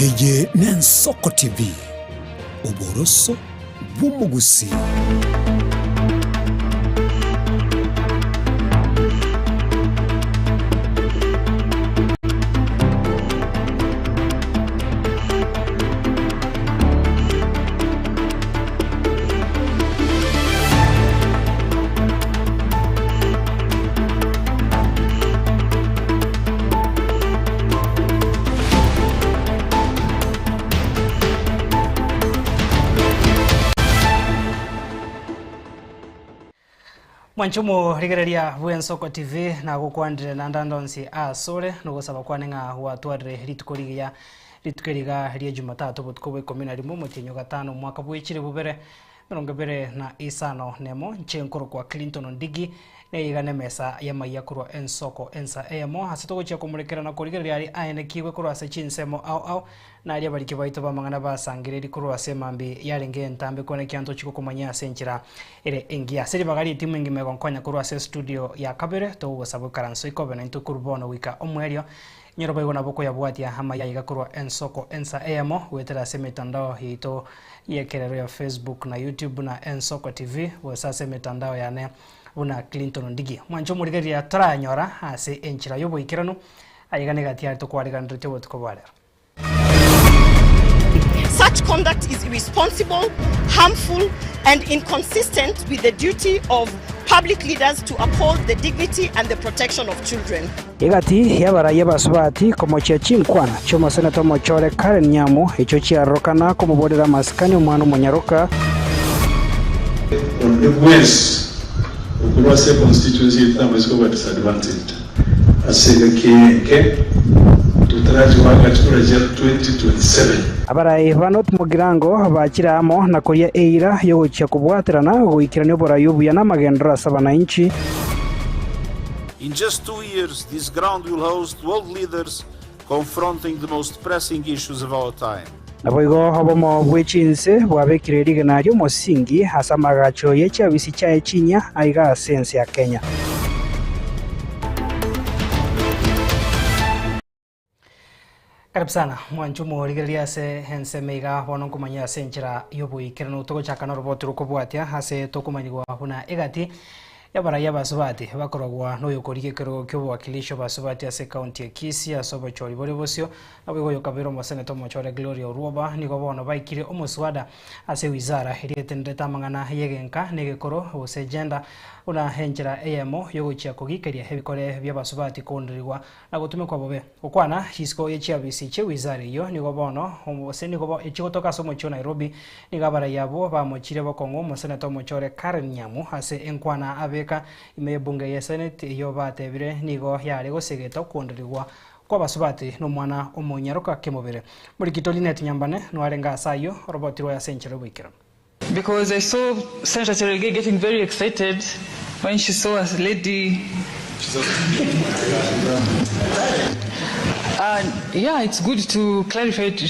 Eye n'Ensoko TV, oboroso bw'omogusii. Mwanche omorigereria bw'Ensoko TV nagokwanire naende ande onsi asore nogosaba kwane ng'a gwatwarire rituko rigiya rituko eri iga ria Jumatatu obotuko bwa ikomi na rimo omotienyi o gatano omwaka bwechire bobere Emerongo ebere na isano nemo, inche nkorokwa Clinton Ondigi, neye iga nemesa y'amaiya korwa ensoko ensa eyemo, ase togochia komorekera na korigereria aria aenekigwe korwa ase chinsemo ao ao, na aria abariki baito b'amang'ana basangereiri korwa ase emambi yarenge entambe kwenekia ntochie gokomanyia ase enchera ere engiya. Ase ribaga ri'etimu engima egonkonya korwa ase estudio ya kabere, togogosaba oikaranse oikobe naintwe korwa bono goika omoerio, Inyora boigo nabo okoyabwatia amaya aiga korwa ensoko ensa eyemo goetera ase emetandao yaito y'ekerero ya Facebook na YouTube buna Ensoko TV gose ase emetandao yane buna Clinton Ondigi. Mwanche omorigereria torayanyora ase enchera y'oboikeranu aiga negati yare tokwariganeretie obotuko bwa rero. Such conduct is irresponsible, harmful and inconsistent with the duty of public leaders to uphold the dignity and the protection of children. Egati y'abarai abasubati komochia chinkwana chi'omoseneta omochore Karen Nyamu, echio chiarorokana komoborera amasikani omwana omonyaroka. Onde bwensi okorwa ase econstituency yaito tamaisi koba disadvantaged ase engaki eye enke totarachi goaka chikura chia 2027. Abarai ba North Mugirango bachire amo na koria eira y'ogochia kobwaterana goikerania oborai obuya na amagenderero ase abanainchi. In just 2 years, this ground will host world leaders confronting the most pressing issues of our time. Naboigo obomo bwe chinse bwabekire rigena ri'omosingi ase amagacho ye chiabisi chiaye chinyia aiga ase ense ya Kenya. Karibu sana mwanche omorigereria ase ensemo iga bono nkomanyia ase enchera y'oboikeranu togochaka noroboti rokobwatia ase tokomanyigwa buna egati y'abarai abasubati bakorogwa noyokorigia ekerogo ki'obowakilisho basubati ase ekaunti ya Kisii ase obochori bore bosio naboigo oyokabere omoseneta omochore Gloria Orwoba nigo bono baikire omoswada ase ewizara eria etenderete amang'ana y'egenka na egekoro gose gender buna enchera eyemo yogochia kogikeria ebikore bi'abasubati koonderigwa na gotumekwa bobe. Gokwana chisiko ye chiabisi chi'ewizara eyio nigo bono gose nigo bo echigotoka ase omochie o Nairobi, nigo abarai abwo bamochire bokong'u omoseneta omochore Karen Nyamu ase enkwana abeka ime y'ebunge ye Senate eyio batebire nigo yare gosegeta okwonderigwa kw'abasubati nomwana omonyaroka kemobere. Morikito Linet Nyambane noarenge ase ayio oroboti rwaye ase enchera y'oboikeranu. Because I saw Senator Cherargei getting very excited when she saw a lady. Uh, yeah, it's good to clarify. It.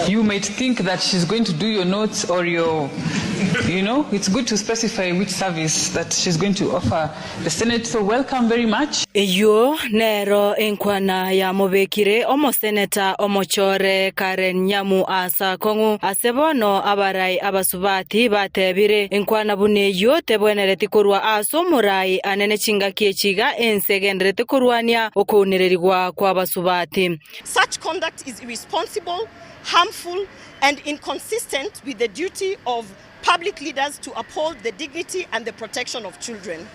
You might think that she's going to do your notes or your, you know, it's good to specify which service that she's going to offer the Senate. So welcome very much. Eyio nero enkwana yamobekire omoseneta omochore Karen Nyamu aase akong'u. Ase bono abarai abasubati batebire, Enkwana buna eyio tebwenereti korwa aase omorai anene chingaki echi iga ense egenderete korwania okounererigwa kw'abasubati. Such conduct is irresponsible, harmful and inconsistent with the duty of public leaders to uphold the dignity and the protection of children.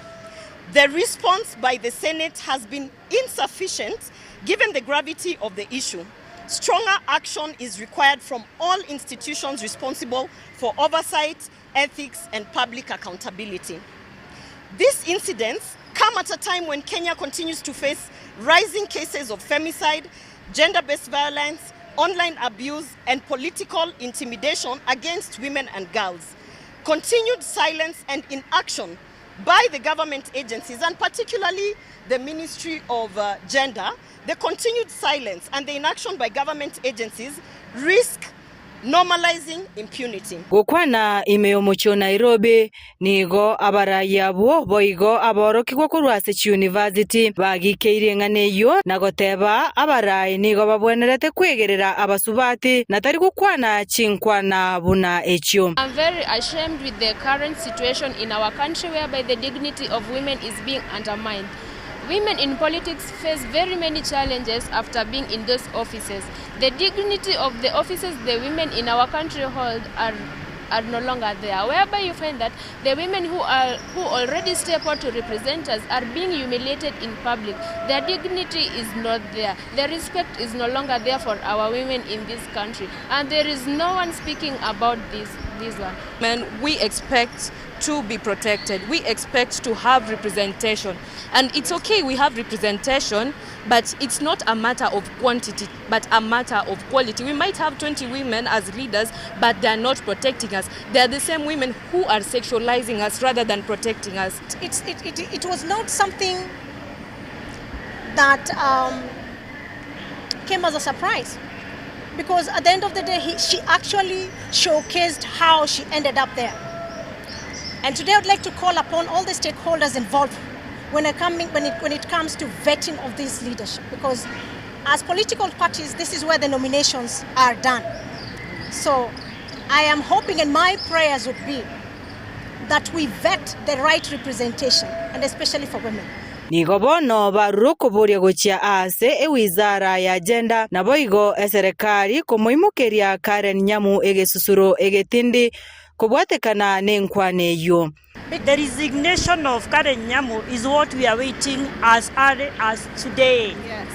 The response by the Senate has been insufficient given the gravity of the issue. Stronger action is required from all institutions responsible for oversight, ethics, and public accountability. These incidents come at a time when Kenya continues to face rising cases of femicide, gender based violence, online abuse, and political intimidation against women and girls. Continued silence and inaction by the government agencies, and particularly the Ministry of Gender, the continued silence and the inaction by government agencies risk normalizing impunity. Gokwana ime y'omochie o Nairobi, nigo abarai abwo boigo aborokigwa korwa ase chiyunivasiti bagikeirie eng'ana eyio na goteba abarai nigo babwenerete kwegerera abasubati na tari gokwana chinkwana buna echio. I'm very ashamed with the current situation in our country whereby the dignity of women is being undermined. Women in politics face very many challenges after being in those offices. The dignity of the offices the women in our country hold are are no longer there, whereby you find that the women who are who already step out to represent us are being humiliated in public. Their dignity is not there. The respect is no longer there for our women in this country, and there is no one speaking about this this one. Men, we expect to be protected. We expect to have representation. And it's okay we have representation, but it's not a matter of quantity, but a matter of quality. We might have 20 women as leaders, but they are not protecting us. They are the same women who are sexualizing us rather than protecting us. It's, it, it, it was not something that um, came as a surprise because at the end of the day, he, she actually showcased how she ended up there. And today I'd like to call upon all the stakeholders involved when it, coming, when it, when it comes to vetting of this leadership because as political parties, this is where the nominations are done. So I am hoping and my prayers would be that we vet the right representation and especially for women. Nigo bono barure okoboria gochia aase ewizara ya Gender naboigo eserekari komoimokeria Karen Nyamu egesusuro egetindi kobwatekana nenkwana eyio. The resignation of Karen Nyamu is what we are waiting as early as today. Yes.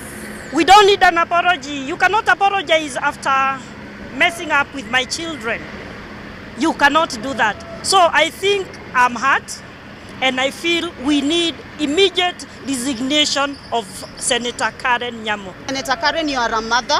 We don't need an apology. You cannot apologize after messing up with my children. You cannot do that. So I think I'm hurt and I feel we need immediate resignation of Senator Karen Nyamu. Senator Karen, you are a mother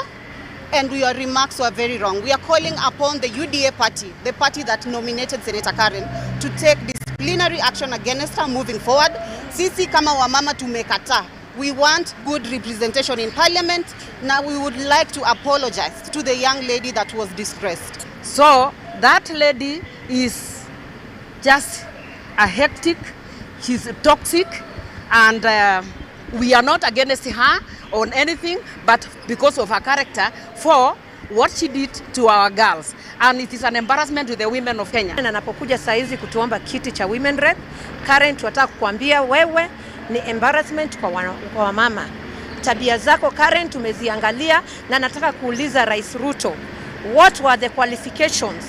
and your remarks were very wrong. We are calling upon the UDA party, the party that nominated Senator Karen, to take disciplinary action against her moving forward. Sisi kama wamama tumekataa. We want good representation in parliament. Now we would like to apologize to the young lady that was disgraced. So that lady is just a hectic, she's toxic, and uh, we are not against her on anything, but because of her character for what she did to our girls. And it is an embarrassment to the women of Kenya. Na anapokuja saa hizi kutuomba kiti cha women rep, Karen, tunataka kukuambia wewe ni embarrassment kwa, wana, kwa wamama. Tabia zako Karen tumeziangalia, na nataka kuuliza Rais Ruto, what were the qualifications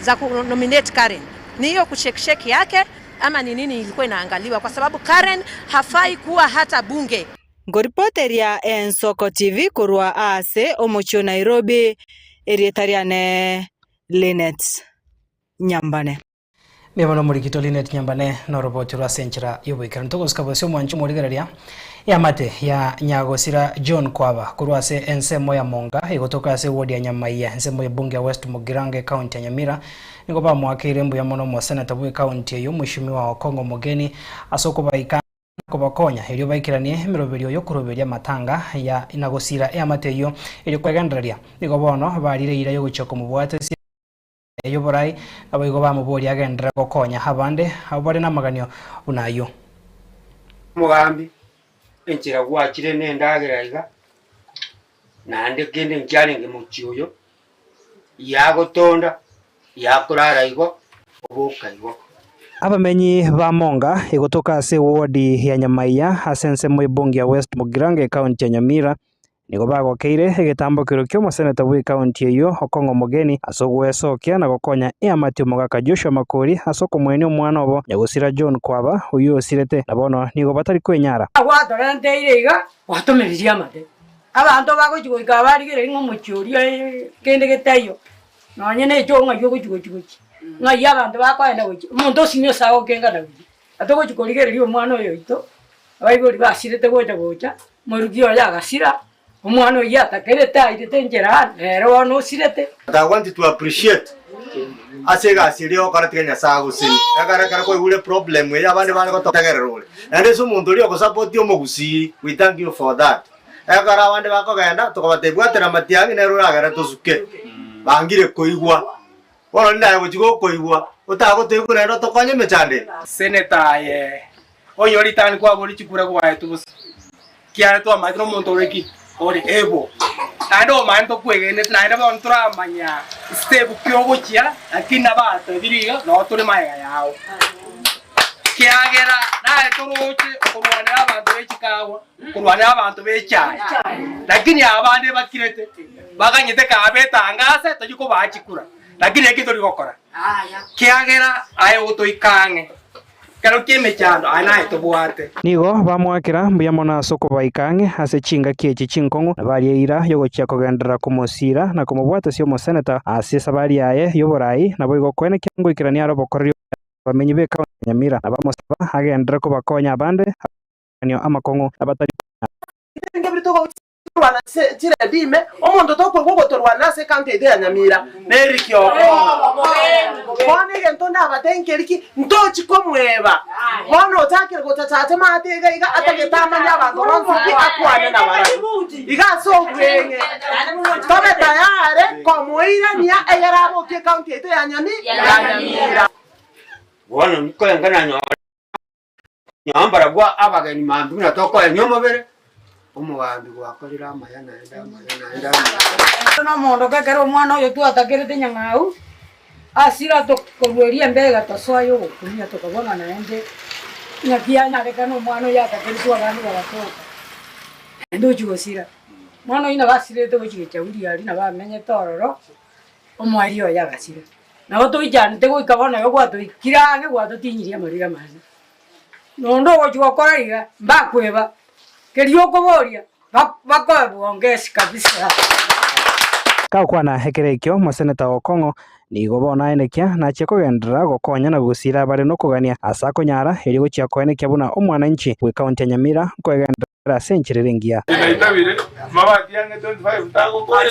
za kunominate Karen? Ni hiyo kusheksheki yake ama ni nini ilikuwa inaangaliwa? Kwa sababu Karen hafai kuwa hata bunge. Ngoripoteria Ensoko TV korwa ase omochie o Nairobi erieta riane Linet Nyambane. Mbuya mono omorikito Linet Nyambane noroboti rwa ase enchera y'oboikeranu. Togosika bosio omwancho omorigereria eamate ya Nyagosira John Kwaba korwa ase ensemo ya Monga egotoka ase eward ya Nyamaiya ensemo y'ebunge ya West Mugirango ecounty ya Nyamira nigo bamoakeire mbuya mono omoseneta bwa ecounty eyio omweshimiwa Okong'o Omogeni ase okobaika kobakonya erio baikeranie emeroberio y'okoroberia amatanga ya na gosira eamate eyio erio kwegendereria. Nigo bono barire eira y'ogochia komobwatesia y'oborai naboigo bamoboria agenderere gokonya abande abo bare namaganio buna ayio. Omogambi, enchera gwachire na endagera iga, naende kende nkiarenge mochie oyo, yagotonda, yakorara igo, oboka igo. Abamenyi ba Monga egotoka ase eward ya Nyamaiya ase ensemo ebunge ya West Mugirango ecounty ya Nyamira nigo bagokeire egetambokero kia omoseneta bwa ecounty eyio Okong'o Omogeni ase ogwesokia na gokonya eamate omogaka Joshua Makori ase okomwenia omwana obo Nyagosira John Kwaba oyio osirete na bono nigo batari kwenyara. Gwatorenteire iga, gwatomeririe amate. Abanto bagochia goika barigereria ng'a omochie oria kende getaiyo, nonye na echoo ng'ai ogochia gochia gochia, ng'ai abanto bakoenda gochia, omonto osinye ase agokengana buya. Atogochia korigereria omwana oyo oito, abaibori basirete gocha gocha, morugi oye agasira, omwana oyio atakerete airete enchera ere bono osirete. I want to appreciate ase egasi eria ogokora tiga Nyasaye agosenie. Ekero ekero kwaigure problem eye abande bare gototegerera ore. Naende ase omonto oria ogosupport omogusii, we thank you for that. Ekero abande bakogenda, tokobatebia bwatera matiang'i nere oragere tosuke. Bangire koigwa. Bono rinde aye gochia gokoigwa, otagotoigwa naende otokonye emechando eye. Senator aye onyore ritang'ani kwabori chikura gwaetwe bosa kiagera twamanyete nomonto ore ki? Ore able naende omanyete tokwegenete naende bono toramanya step ki ogochia lakini nabatebire iga noo tore magega yao kiagera naye toroche okorwanera abanto be chikawa korwanera abanto be echae lakini abande bakirete baganyete kaa betangase tochie kobaa chikura lakini eki tori gokora kiagera aye ogotoika ang'e Ekero ki'emechando aye naye tobwate. Nigo bamoakera mbuya mono ase okobaika ang'e ase chingaki echi chinkong'u, na baria eira y'ogochia kogenderera komosiira na komobwatesia omoseneta ase esabari yaye y'oboraai, naboigo koenekia ngoikerania are obokoreri obuya abamenyi b'ekaunti ya Nyamira, na bamosaba agenderere kobakonya abande abaranio amakong'u na batari konyara. Torwana chiredi ime, omonto tokoigwa ogotorwana ase ecounty yaito ya Nyamira neri Kioko. Bono egento ndabatebie nkeri ki, ntochi komweba. Bono ochakire gochachacha maate iga iga atagete amanye abanto bonsi ki akwane nabarabwo. Iga ase obweng'e tobe tayare komoirania egere abokie ecounty yaito ya Nyamira. Bono nkoenga nanyora. Nao mbarabwo abageni mambia buna tokoenia omobere, omogambi gwakorire amaya naende amaya naende amaya. Nomondoka ekero omwana oyo twatakerete nyang'au, asira tokorueria embega tosoa y'ogokumia tokabua ng'a naende ng'aki yanyarekana omwana oyo atakeretwe abande bagatoka, naende ochia gosira. Omwana oyio nabo asirete gochia gechauri aria nabo amenyete ororo, omoerio oye agasira. Nabo toichanete goika bono iga gwatoikire ang'e gwatotinyirie amariri amanene. Nonde ogochia gokora iga, mbakweba, keria okoboria, bakoe bwongesi kabisa. Gakwana ekero ekio, omoseneta o Kong'o nigo bono aenekia nachia kogenderera gokonya na gosira abare nokogania ase akonyara erio gochia koenekia buna omwananchi bw'ekaunti ya Nyamira nkoegenderera ase enchera ere engiya. Naitabire amabati ang'e 25 tagokora.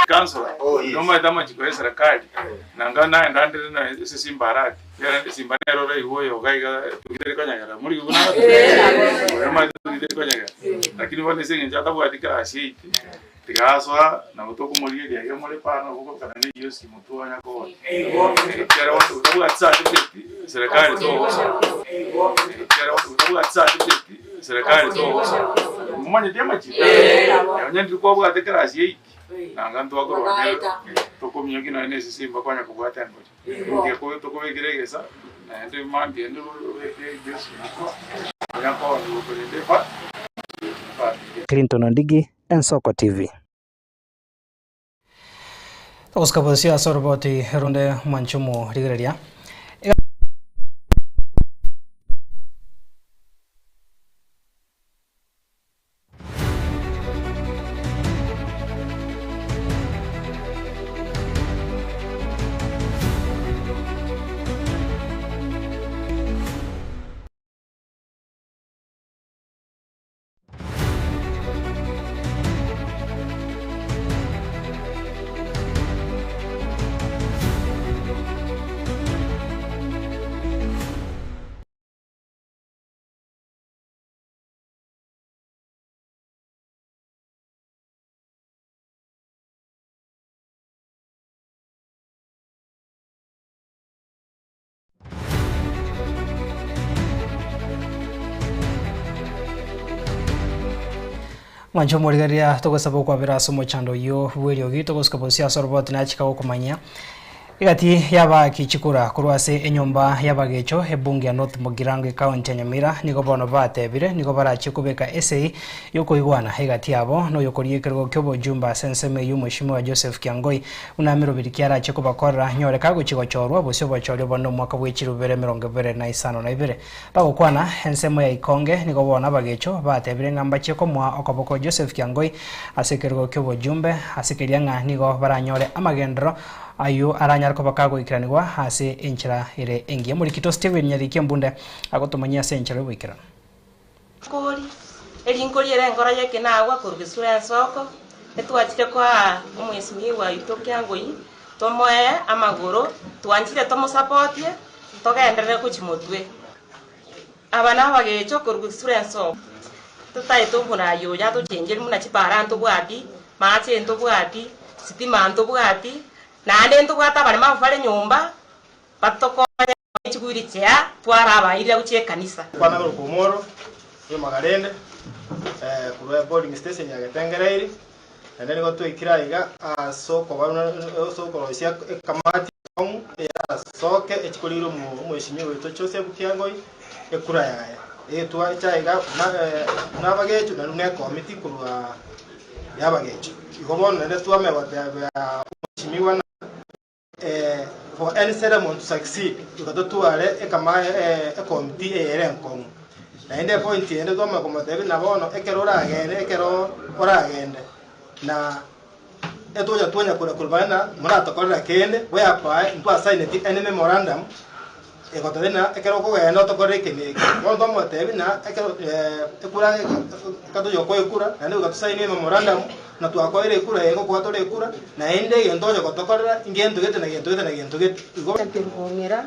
Councillor, nomanyete amachiko ya eserekari, nanga naenda ndire na ase Simba Arati, ekiagera Simba nere oraigwe oyo iga iga etugi teri konyegera, morigie buna agoteba? Oyo omanyete etugi teri konyegera. Lakini bono ase eng'encho atabwati class eight, tiga asoa nabo tokomorigereria iga more paa nabo okobekana na egiosi motwe onya kogora. Ekiagera bono otabwati certificate, eserekari togosoa. Ekiagera bono otabwati certificate, eserekari togosoa. Momanyeti amachiko? Onye ndiri kwabwate class eight, nanga ntwakorwania tokominyokia nonye na esisimba kwanya kobwata engori. Inki tokobekera egesa, naende mambia ende obeke egiosi motwe, onya kooniwa korende efa efamiri. Clinton Ondigi, Ensoko TV. Togosika bosio ase oroboti runde mwanche omorigereria. Mwanche omorigereria togosaba okwabera ase omochando oyio bw'eriogi togosuka bosio ase oroboti nachika gokomanyia Egati y'abaaki chikura korwa ase enyomba y'abagecho ebunge ya North Mugirango ekaunti ya Nyamira nigo bono batebire nigo barachie kobeka esei y'okoigwana egati yabo noyokoria ekerogo ki'obojumbe ase ensemo eyio Mweshimiwa Joseph Kiangoi buna ameroberi ki arachie kobakorera nyore kagochia gochorwa bosio obochori obonene omwaka bwe chilifu bibere emerongo ebere na isano na ibere. Bagokwana ensemo ya Ikonge nigo bono abagecho batebire ng'a mbachie komoa okoboko Joseph Kiangoi ase ekerogo ki'obojumbe ase keria ng'a nigo baranyore amagenderero Ayio aranyare koba kagoikeranigwa ase enchera ere engiya. Omorikito Stephen Nyarikia Mbunde agotomanyia ase enchera y'oboikeranu. Nkori, erinkori ere enkoro y'ekenaagwa korwa gesura ensoko, etwachire koa omwesimigwa oito Kiangoi, tomoe amagoro, twanchire tomosapotie, togenderere gochia motwe. Aba nabagecho korwa gesura ensoko, totaete omoraai oyo atochengerie buna chipara ntobwati, mache ntobwati. Sitima ntobwati, naende ntobwate abaremavu bare nyomba, batokonye ne chigwirichea twarabairire gochia ekanisa. Kwana korokwa Omoro, oyomagarende, korwa eboarding station ya Getengereiri, naende nigo twaikire aiga ase okoba buna ase okoroisia ekamati enkong'u eyarasoke echie korigia omweshimiwa oito Joseph Kiangoi ekura yaye. Etwacha aiga buna buna abagecho naende buna ekomiti korwa y'abagecho. Igo bono naende twamanya gotebia omweshimiwa ng'a For any ceremony to succeed, goika totware ekama ekomiti eye ere enkong'u. Naende epoint ende twamanya komotebia buna bono ekero oragende ekero oragende na etocha twanya kora korwa ng'a moratokorera kende whereby ntwasaineti any memorandum egotebia ng'a ekero okogenda otokorere eke na eke. Bono twamotebia ng'a ekero ekura ekero tochia gokoa ekura naende goika tosaine ememorandum Na twakoire ekura eye ngokoa tore ekura, naende egento oche gotokorera ngento gete na gento gete na gento gete. Igo. Kong'era,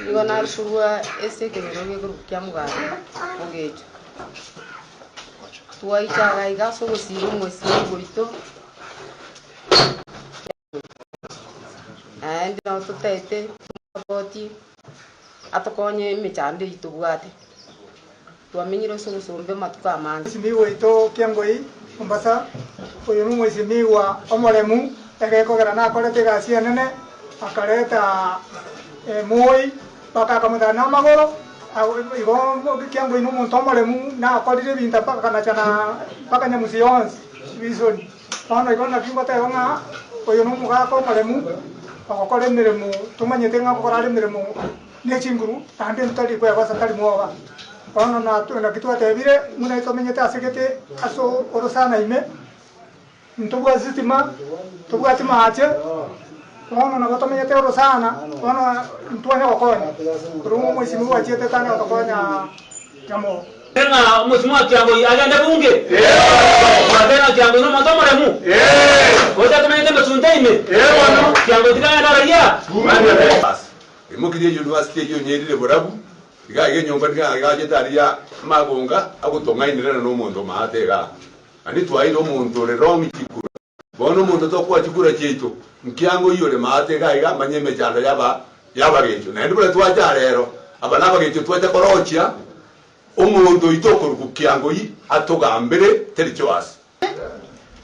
nigo narusurwa ase ekenyoro gekorokwa kia Mugambi, Bogecho. Twaicha iga iga ase ogosiira omosii goito, naende nabo totaete tomosapotie atokonye emechando eyio tobwate. Twamenyire ase obosomba amatuko amange. Mwesimigwa oito Kiangoi Mombasa, oyo nomwesimigwa omoremu, egekogera nakorete egasi enene, akareta Moi mpaka akamotara namagoro, igo Kiangoi nomonto omoremu nakorire ebinto mpaka akanachana mpaka Nyamusi yonsi bisoni. Bono igo naki ngoteba ng'a oyo nomogaka omoremu ogokora emeremo tomanyete ng'a ogokora are emeremo ne chinguru, naende ntari kwegosa tari mwoba. Bono naki twatebire, buna tomenyete ase gete ase orosana ime, ntobwati sitima, ntobwati mache, bono nabo tomenyete orosana, bono ntwanya gokonya. Korwa omoisimi gwachiete tanya gotokonya nyamoko. Ng'a omosimo wa Kiangoi agende bunge? Mwateba ng'a Kiangoi nomonto omoremu? Gose atomenyete emesunte ime? Kiangoi tikagenda araria? Imokirie eyunivasiti eyio onyerire borabu, iga iga enyomba niga agachete aria amagonga agotong'ainerana nomonto omaate igaa. Naende twaeire omonto ore wrong chikura. Bono omonto tokoa chikura chiaito, nkiang'o oyio ore maate iga iga amanye emechando yaba yabagecho. Naende buna twacha rero, aba nabagecho twacha korochia omonto oito okorokwa Kiangoi atogambere teri choasi.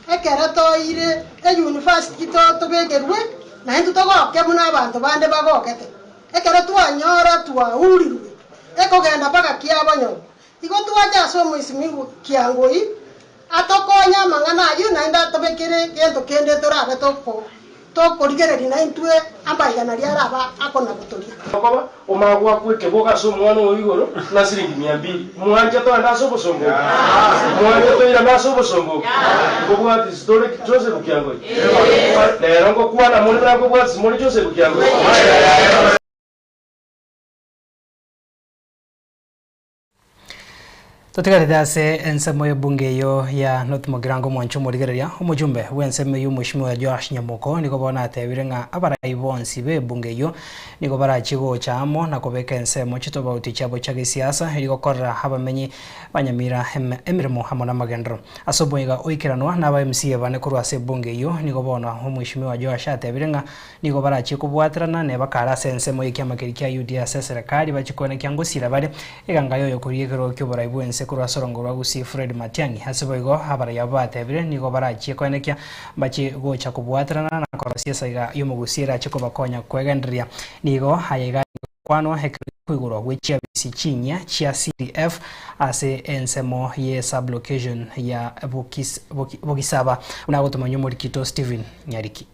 Ekero toire eyunifasiti tobekerwe, naintwe togoke buna abanto bande bagogete. Ekero twanyora twaurirwe, ekogenda mpaka kiabonyoro. Igo twacha ase omoisimigwa Kiangoi atokonye amang'ana ayio naende atobekere gento kende torabe tokorigereria naintwe amaiga naria arabe akona-gotoria. Okoba omagwakwa ekebogo ase omwana oo igoro na siringi mia mbili. Mwanche toende ase obosomba obo? Mwanche toirane ase obosomba obo? Nkobwatisi tore Joseph Kiangoi? Rero ngokwana more buna nkobwatisi more Joseph Kiangoi? Totigarete ase ensemo y'ebunge eyio ya North Mugirango omwancho omorigereria, omochumbe bw'ensemo eyio Mweshimiwa Joash Nyamoko nigo bono atebire ng'a abarai bonsi b'ebunge eyio nigo barachie gocha amo na kobeka ensemo chitobauti chiabo chia gesiasa erio gokorera abamenyi ba Nyamira emeremo amo namagenderero. Ase omoiga oikeranwa na aba MCA bane korwa ase ebunge eyio nigo bono Omweshimiwa Joash atebire ng'a Nigo barachie kobwaterana ne bakare ase ensemo y'ekiama keria kia Yudia ase eserekari, bachie koenekia ngosira bare eganga y'oyokoria ekerogo ki'oborai bw'ense korwa ase orongo rwa Gusii Fred Matiang'i. Ase boigo, abarai abwo batebire nigo barachie koenekia mbachie gocha kobwaterana na korosia esaiga y'omogusii erache kobakonya kwegendereria. Nigo aya iga arenge gokwanwa ekero gi'okoigorwa gwe chiabisi chinyia chia CDF ase ensemo ye sub-location ya Bogisaba buna agotomanywa omorikito Stephen Nyariki.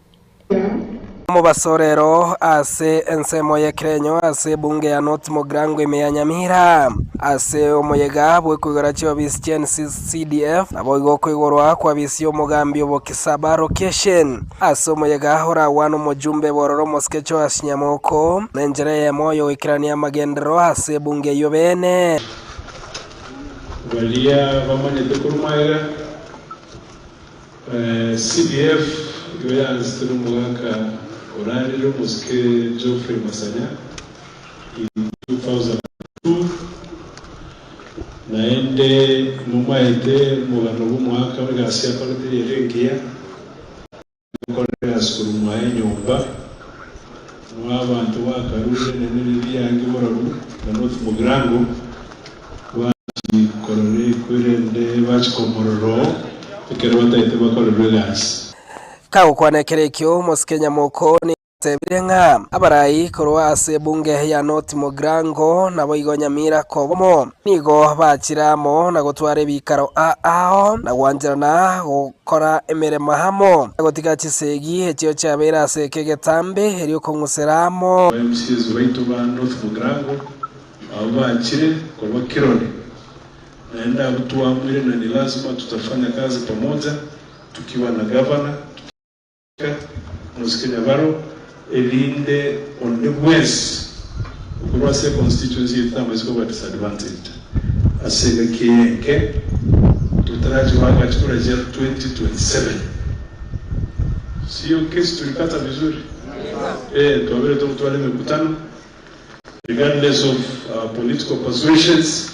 Omobasorero ase ensemo y'ekerenyo ase ebunge ya North Mugirango ime ya Nyamira. Ase omoyega bw'okoigora chiobisi chia NCCDF naboigo okoigorwa kw'abisi y'omogambi o Bokisaba Location. Ase omoyega oragwane omojumbe bw'ororo omosike Joash Nyamoko nenchera eyemo y'ogoikerania amagenderero ase ebunge eyio bene. Baria bamanyete korwa magega. CDF igo yaanchete nomogaka orarire omosike Geoffrey Masanya in 2002, naende momaete omogano bw'omogaka egasi akorete ere engiya. gokora egasi korwa mwaye nyomba, noo abanto bakarure naende riria riange borobwo na North Mugirango bachikorora ekwerende bachikomorora oo ekero batagete bakorerwe egasi. Kagokwana ekero ekio, omosike Nyamoko nigo atebire ng'a abarai korwa ase ebunge ya North Mugirango naboigo Nyamira Kobomo nigo bachire amo na gotwara ebikaro ao na gwancherana gokora emeremo amo na gotiga chisegi echio chiabeire ase eke egetambe erio kong'usera amo. Ba MCAs baito ba North Mugirango abwo bachire korwa Kirori naende abwo twaamwire na ni lazima tutafanya kazi pamoja tukiwa na gavana, tukiwa mosike Nyabaro, erinde onde bwensi okorwa ase econstituency yaito tamanyeti koba disadvantaged ase engaki eye enke totarachi goaka chikura chia 2027. Sio kesi tulikata vizuri? Eh, twabere togotwara emekutano regardless of our political persuasions,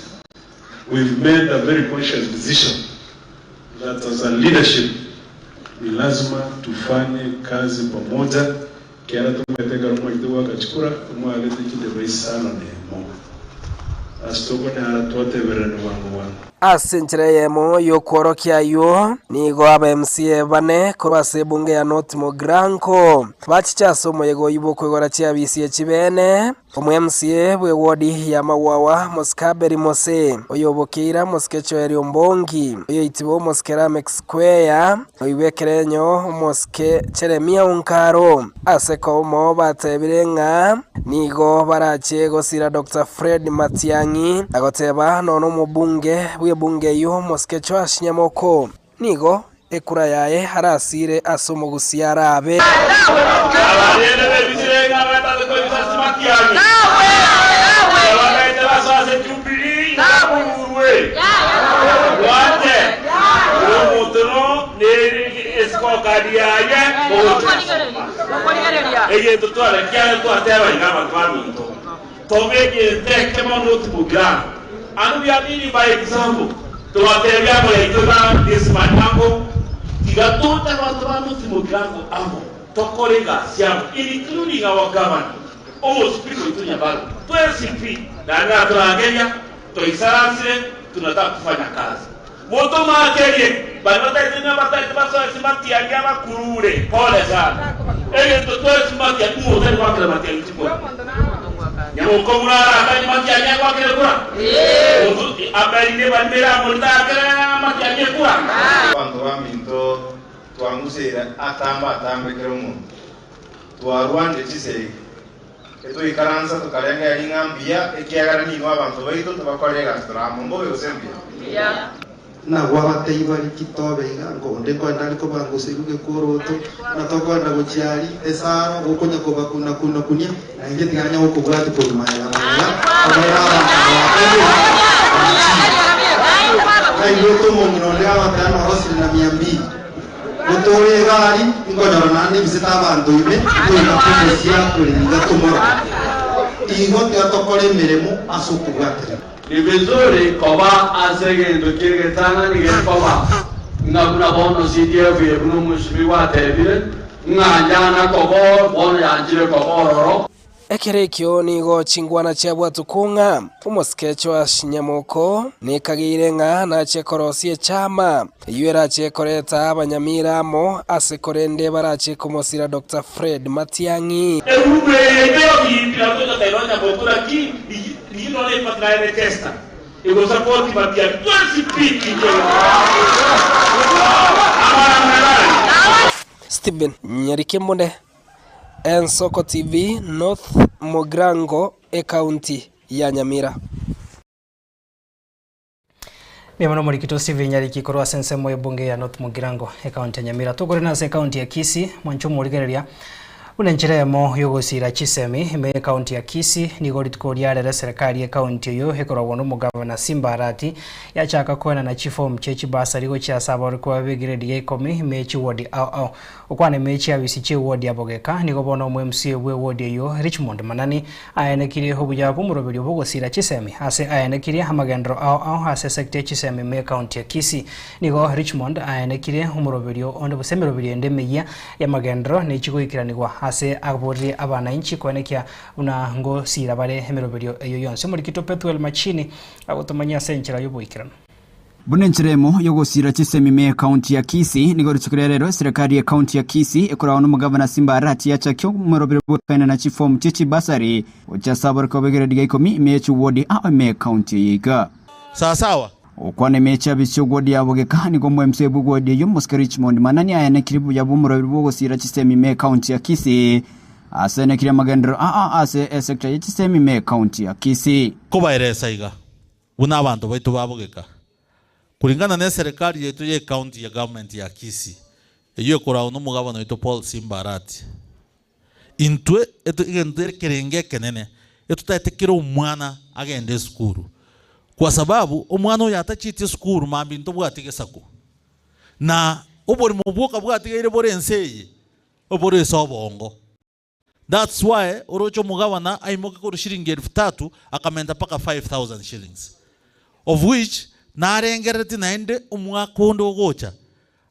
we've made a very conscious decision that as a leadership ni lazima tufanye kazi pamoja kiara tomaete ekero mwachete goaka chikura omwagete chidebe isano na emo ase tokonyara twatebererani bwango bwango. Ase enchera eyemo y'okworokia ayio, nigo aba MCA bane korwa ase ebunge ya North Mugirango bachiche ase omoyega oyio bw'okoigora chiabisi echibene. Omo-MCA bw'ewodi ya Mawawa, Mosike Abeli Mose, oyobokeira Mosike Choeri Ombongi, oyoitibe Omosike Lameck Square, oigwe ekerenyo Omosike Jeremia Onkaro. Ase komo batebire ng'a nigo barache gosira Doctor Fred Matiang'i na goteba nonya omobunge bw'ebunge eyio Omosike Joash Nyamoko nigo Ekura yaye arasire ase omogusia arabe. Abarende b'ebisire ng'a batate koebisa matiang'i, abagaete basoe ase Jubilii bakurwe. Mwanche omonto no nesikookari yaye mogochia gosoma. Egento tware kiane twateba iga abanto baminto, tobe egento ekemo notimokirana. And we are leading by example. Togatebia amo yaito iga this my uncle, tiga toche abanto ba North Mugirango amo tokore egasi amo including our governor, omospeaker oito Nyabaro, twensi pi naende natorangeria toisaransire tunataka kufanya kazi. Motomakerie baria bataete ng'a bataete basoe ase matiangi abakurure, pole sana. Egento twensi matiangi ng'o otari goakera matiangi chikura? Nyamoko buna arakanye matiangi agoakera ekura? Monto amerine barimere amo ritakere matiangi ekura? Abanto baminto twang'useire atambe atambe kera omonto, twarwanire chisegi, etoikaransa tokarengereria ng'a mbuya, ekiagera nigo abanto baito tobakore egasi tore amo. Mbobe gose mbuya? Nabwo abatebia baria, Kitobe iga, nkonde nkoenda are kobanga gose iruge kw'oroto, buna tokoenda gochia aria esaro, gokonya kobakuna-kuna-kunia, na inche tiganya gokobwatia korwa magega magega, obeere abanto baakobua omochie. Naigwete omong'ina onde agoteba norosire na mia mbili, gotore egari, inkonyora naende ibisete abanto ime, ntoika komosia korende iga tomorore. Igo tiga tokore emeremo ase okobwaterana. Ni vizuri koba ase egento ki'egetang'ani gekoba, ng'a buna bono CDF eye buna omweshimiwa atebire, ng'a yana koba oo, bono yanchire koba ororo. Ekero ekio nigo chingwana chiabwatwe kong'a omosike Joash Nyamoko nekageire ng'a nachie korosia echama eyio erache koreta abanyamira amo ase korende barache komosira Doctor Fred Matiang'i. Egurupu eye ekerokiimbia goika kairwa Nyamoko naki Rigiya nonya epati naye ne Chester egosapoti matiangi twensi pi inche Amara Stephen Nyarikembunde, Ensoko TV, North Mugirango, Ekaunti ya Nyamira. Mbuya mono omorikito Stephen Nyariki korwa ase ensemo y'ebunge ya North Mugirango, ekaunti ya Nyamira. Tokore nase ekaunti ya Kisii, mwanche omorigereria. Buna enchera eyemo y'ogosiira chisemi ime y'ekaunti ya Kisii, nigo rituko riarere eserekari y'ekaunti eyio ekoragwa n'omogavana Simba Arati yachaka koenana chifomu chie chibasari gochia ase aborokigwa b'egredi ya ikomi ime ye chiwodi ao ao. Okwana ime ye chiabisi chi'ewodi ya Bogeka, nigo bono omo MCA bw'ewodi eyio Richmond Manani aenekirie obuya bw'omoroberio bw'ogosiira chisemi ase aenekirie amagenderero ao ao ase esecta ye chisemi ime y'ekaunti ya Kisii. Nigo Richmond aenekirie omoroberio onde gose emeroberio ende emeyia y'amagenderero nechi goikeranigwa ase aborire abanainchi koenekia buna ngosiira bare emeroberio eyio yonsi. Omorikito Pethuel Machini agotomanyia ase enchera y'oboikeranu. Buna enchera emo y'ogosiira chisemi ime y'ekaunti ya Kisii, nigo rituko ria rero eserekari y'ekaunti ya Kisii ekoragwa n'omogavana Simba Arati yachakia omorobero bw'okoenana chifomu chie chibasari gochia ase aborokigwa b'egredi ya ikomi ime ye chiwodi ao ime y'ekaunti eye iga. Sawasawa. Gokwana ime ye chiabisi chi'ogwodi ya bogeka, nigo omwemsee bw'egwodi eyio omosike Richmond Manani aenekirie buya bw'omoroberi bw'ogosiira chisemi ime y'ekaunti ya Kisii. Ase aenekirie amagenderero aa ase esecta ye chisemi ime y'ekaunti ya Kisii. Kobaeresa iga, buna abanto baito babogeka, kulingana neserekari yaito ye county ya government ya Kisii, eyio ekoragwa nomogabana oito Paul Simba Arati. Intwe egento ekerenge ekenene etotaete kera omwana agende esukuru, kwa sababu omwana oyo atachieti esukuru mambia ntobwati gesaku, na oborimo bwoka bwatigaire bore ense eye, obore ase obongo. That's why oroche omogabana aimoke korwa shilingi elfu tatu akamenta mpaka 5000 shillings of which narengereretie naende omwaka onde ogocha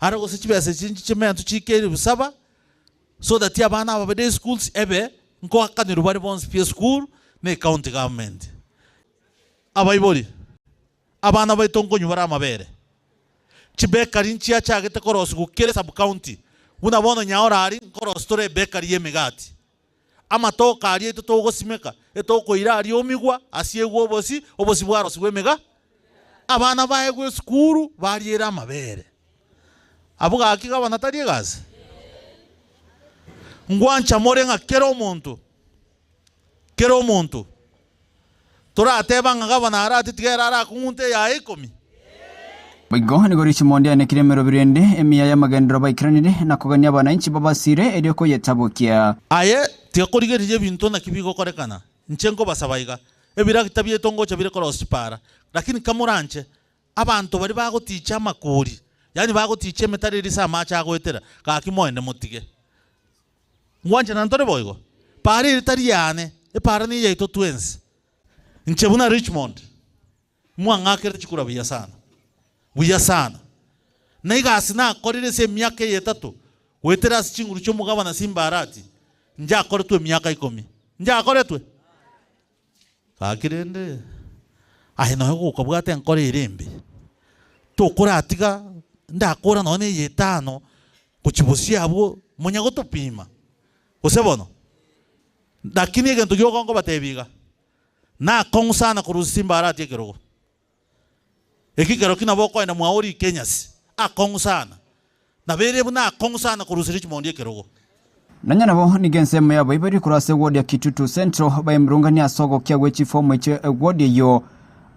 are gose chibesa echi nchiche chiike elfu saba so that abana aba ba day schools ebe nkoakanerwa bare bonsi pi esukuru na ecounty government. Abaibori, abana baito nkonywa bare amabere. Chibekari nchiachagete korosigwa kera sub county, buna bono Nyaora aria nkorosia tore ebekari y'emegati. Amatoke aria aito togosimeka, etokoira aria omigwa, asiegwe obosi, obosi bwarosigwa emega, abana baegwe esukuru bariere amabere. Abwo gaki gabana tari egasi? Ngwancha more ng'a kera omonto, kera omonto Torateba ng'a gavana arati tiga ere arakung'unte eyaye ikomi. Boigo nigo Richmond yanekirie emeroberi ende emiya y'amagenderero baikeranire na kogania abananchi babasire erio koyetabokia. Aye tiga korigereria ebinto naki bigokorekana, inche nkobasaba iga, ebiragita biaito ngocha bire korosia chipara, lakini kamoranche abanto baria bagoticha amakori, yaani bagoticha emetaro eria ase amache agoetera, gaki moende motige. Ngwanchana ntore boigo? Paara eri tari yane, epaara neyaito twensi. Inche buna Richmond, mwang'akere chikura buya sana, buya sana. Na egasi nakorire ase emiaka eye etato, goetera ase chinguru chi'omogabana Simba Arati, njakoretwe emiaka ikomi. Njakoretwe? Gaki rende, aye nonya gokabwata enkoro ere embe, tokoratiga ndakora nonya na eye etano gochia bosio abwo monya gotopima, gose bono? Lakini egento gioka nkobatebia iga, nakong'u sana korusia chimbarati ekerogo. Eki kero ki nabo okoenda mwao orike enyasi, akong'u sana. Nabo ere buna akong'u sana korusia chimondi ekerogo. Nonya nabo nigo ensemo y'abaibori korwa ase ewodi ya Kitutu Central baemurunganie ase ogokia gwe chifomu echio ewodi eyio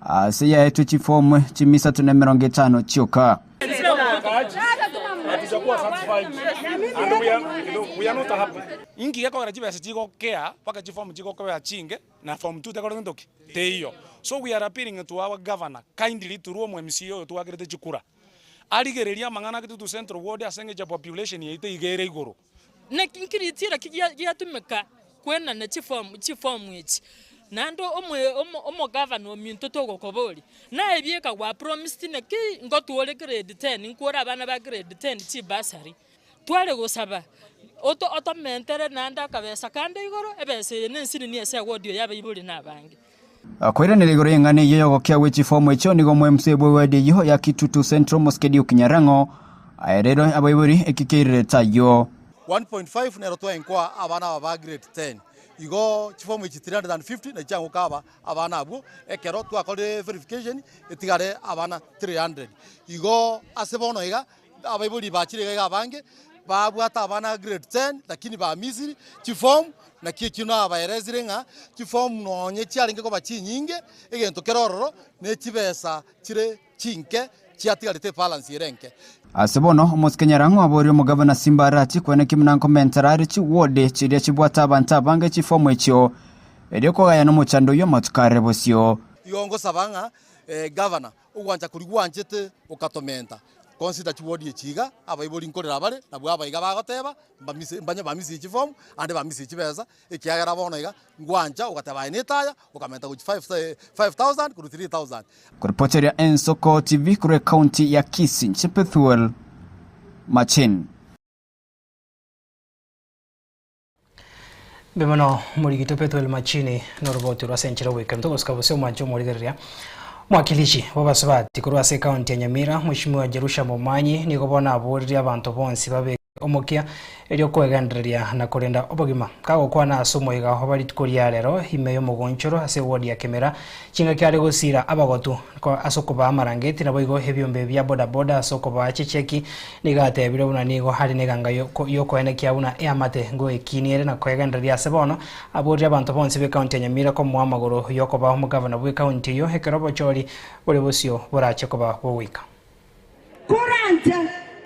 ase yaetwe chifomu chimisato na emerongo etano chioka. Inki gekogera chibesa chigokea mpaka chifomu chigokobea chinge na form 2 tekore gento ki? Teiyo. So we are appealing to our governor kindly through omo MCA oyo twakerete chikura arigererie amang'ana a Kitutu Central Ward ase eng'encho ya population yaito iga ere igoro. Naki nkiritira ki giatumeka kwenana chifomu chifomu echi? Naende omo omo omogavana ominto togokoboria, naye bieka gwa promised naki ngotwore grade ten nkwore abana ba grade ten chibursary. Tware gosaba oto otomentere naende akabesa kande igoro, ebesa eye nensinini ase ewodi oyo abaibori na abange. Koiranera igoro y'eng'ana eyio y'ogokia gwe chifomu echio nigo omwemc bw'ewadi eyio ya Kitutu Central Mosike Duke Nyarang'o aereirwe abaibori eki keirire tayio. 1.5 nero twaenkoa abana aba ba grade 10 igo chifomu echi 350 nachi chiangoka aba abana abwo ekero twakorire verification etigare abana 300 igo ase bono iga Abaibori bachire iga iga abange, babwate abana grade ten, lakini ba misiri chiform, naki ekio nabaeresire ng'a chiform nonye chiarenge koba chinyinge, egento kere ororo, ne chibesa chire chinke. Chiatigarete ebalance ere enke. Ase bono, omosike Nyarang'o aborie omogabana Simba Arati koeneki buna nkomentera are chiward chiria chibwate abanto abange chifomu echio, erio kogayana omochando oyio amatuko are bosio. Igo ngosaba ng'a gavana ogwancha koria gwanchete okatomenta consider chiward echi iga, abaibori nkorera bare, nabwo aba iga bagoteba mbamise mbanye bamisie chifomu, ande bamisie chibesa, ekiagera bono iga ngwancha ogateba aye netaya okamenta gochia 5000 korwa 3000. Koripoteria Ensoko TV korwa ekaunti ya Kisii, inche Pethuel Machin. Mbuya mono omorigito Pethuel Machini noroboti orwo ase enchera ogoika intwe gosika bosio omwanche omorigereria. Mwakilishi bw'abasubati korwa ase ekaunti ya Nyamira Mweshimiwa Jerusha Momanyi nigo bono aboririe abanto bonsi babeke omokia erio kwegendereria na korenda obogima. Kagokwana ase omoiga oba rituko ria rero ime y'omogonchoro ase eward ya Kemera chingaki are gosira abagotu ase okobaa amarangeti naboigo ebiombe bia boda boda ase okobaa chicheki Nigo atebire buna nigo are neganga y'okoenekia buna eamate ngoekinia ere na koegendereria ase bono, aborie abanto bonsi b'ekaunti ya Nyamira komoa amagoro y'okoba omogavana bw'ekaunti eyio ekero obochori bore bosio borache koba bogoika. Koranche,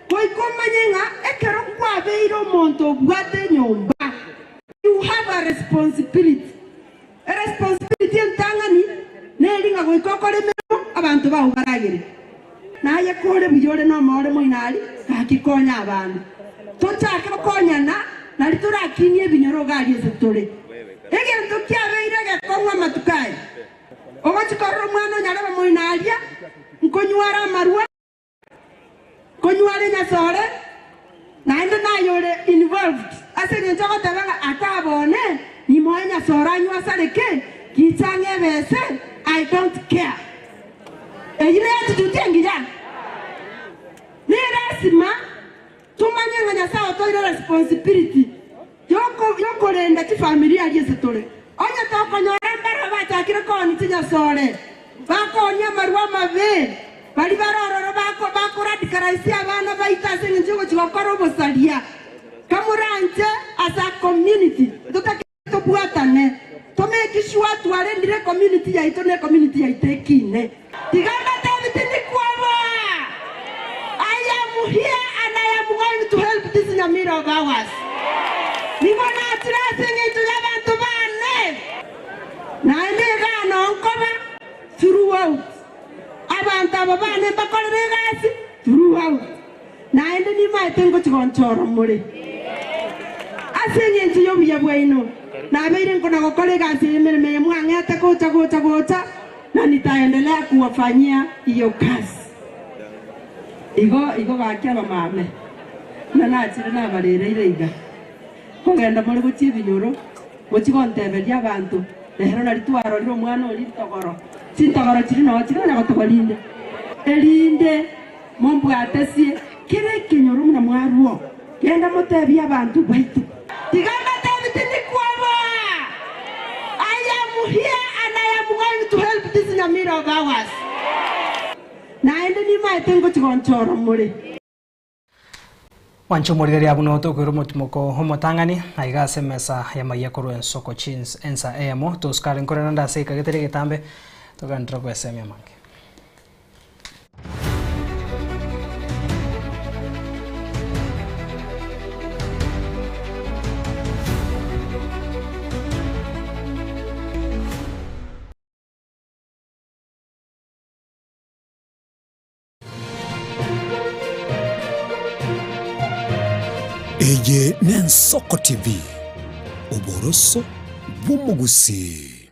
goika omanye ng'a ekero kwabeire omonto obwate enyomba, you have a responsibility. Eresponsibility entang'ani neri ng'a goika okore emeremo abanto bao baragere. Naye kore buya ore nomoore moino aria, gaki konya abana. Tochake gokonyana nari torakinie ebinyoro iga aria ase tore. Egento kiabeire egekong'u amatuko aya, ogochia korora omwana onyarebe moino aria, nkonyware amarwa, Konywa are Nyasore, naende naye ore involved ase engencho ogoteba ng'a atabone nimoe Nyasore anywe asareke gicha ang'e ebese I don't care. Eyio ne attitude engiya? Ne lasima tomanye ng'a Nyasae otoire responsibility yokorenda chifamilia aria ase tore. Onye tokonyora mbarabwo bachakire koonia chinyasore, bakoonia amarwa amabe, baria bare ororo bakoradicalise abana baito ase engencho y'ogochia gokora obosaria. Kamoranche as a community, ntotake tobwatane, to make sure twarendire ecommunity yaito na ecommunity yaito ekine. Tiga mbatebi tindi kwoboa. I am here and I am going to help this Nyamira of ours. Nigo nachire ase eng'encho y'abanto baane. Naende igaa nonkoba throughout. Abanto aba baane mbakorere egasi throughout. Naende nimaete ngochia gonchora more. Ase engencho y'obuya bwaino, nabeire nkona-gokora egasi eye emeremo eye mwang'ete gocha gocha gocha, na nitaendelea kuwafanyia iyo kazi. Igo igo gaki abamame, buna nachire nabarereire iga, nkogenda more gochia ebinyoro, mochie gonteberia abanto, Rero nari twarorire omwana oria ritogoro, chintogoro chiria noo chire onya gotogorinda, erinde Mombwatesie kera ekenyoro buna mwarua. Genda motebie abanto baito. Tiga mbatebi tindi kwoboa. I am here and I am going to help this Nyamira of ours. Naende nimaete ngochia gonchora more. Mwanche omorigereria buna otokoira omotimoko omotang'ani, aiga ase emesa y'amayia korwa ensoko chins ensa eyemo, tosukare nkore naende ase eika getari egetambe, togenderere gwesemia amange. Eye n'Ensoko TV, oboroso bw'omogusii.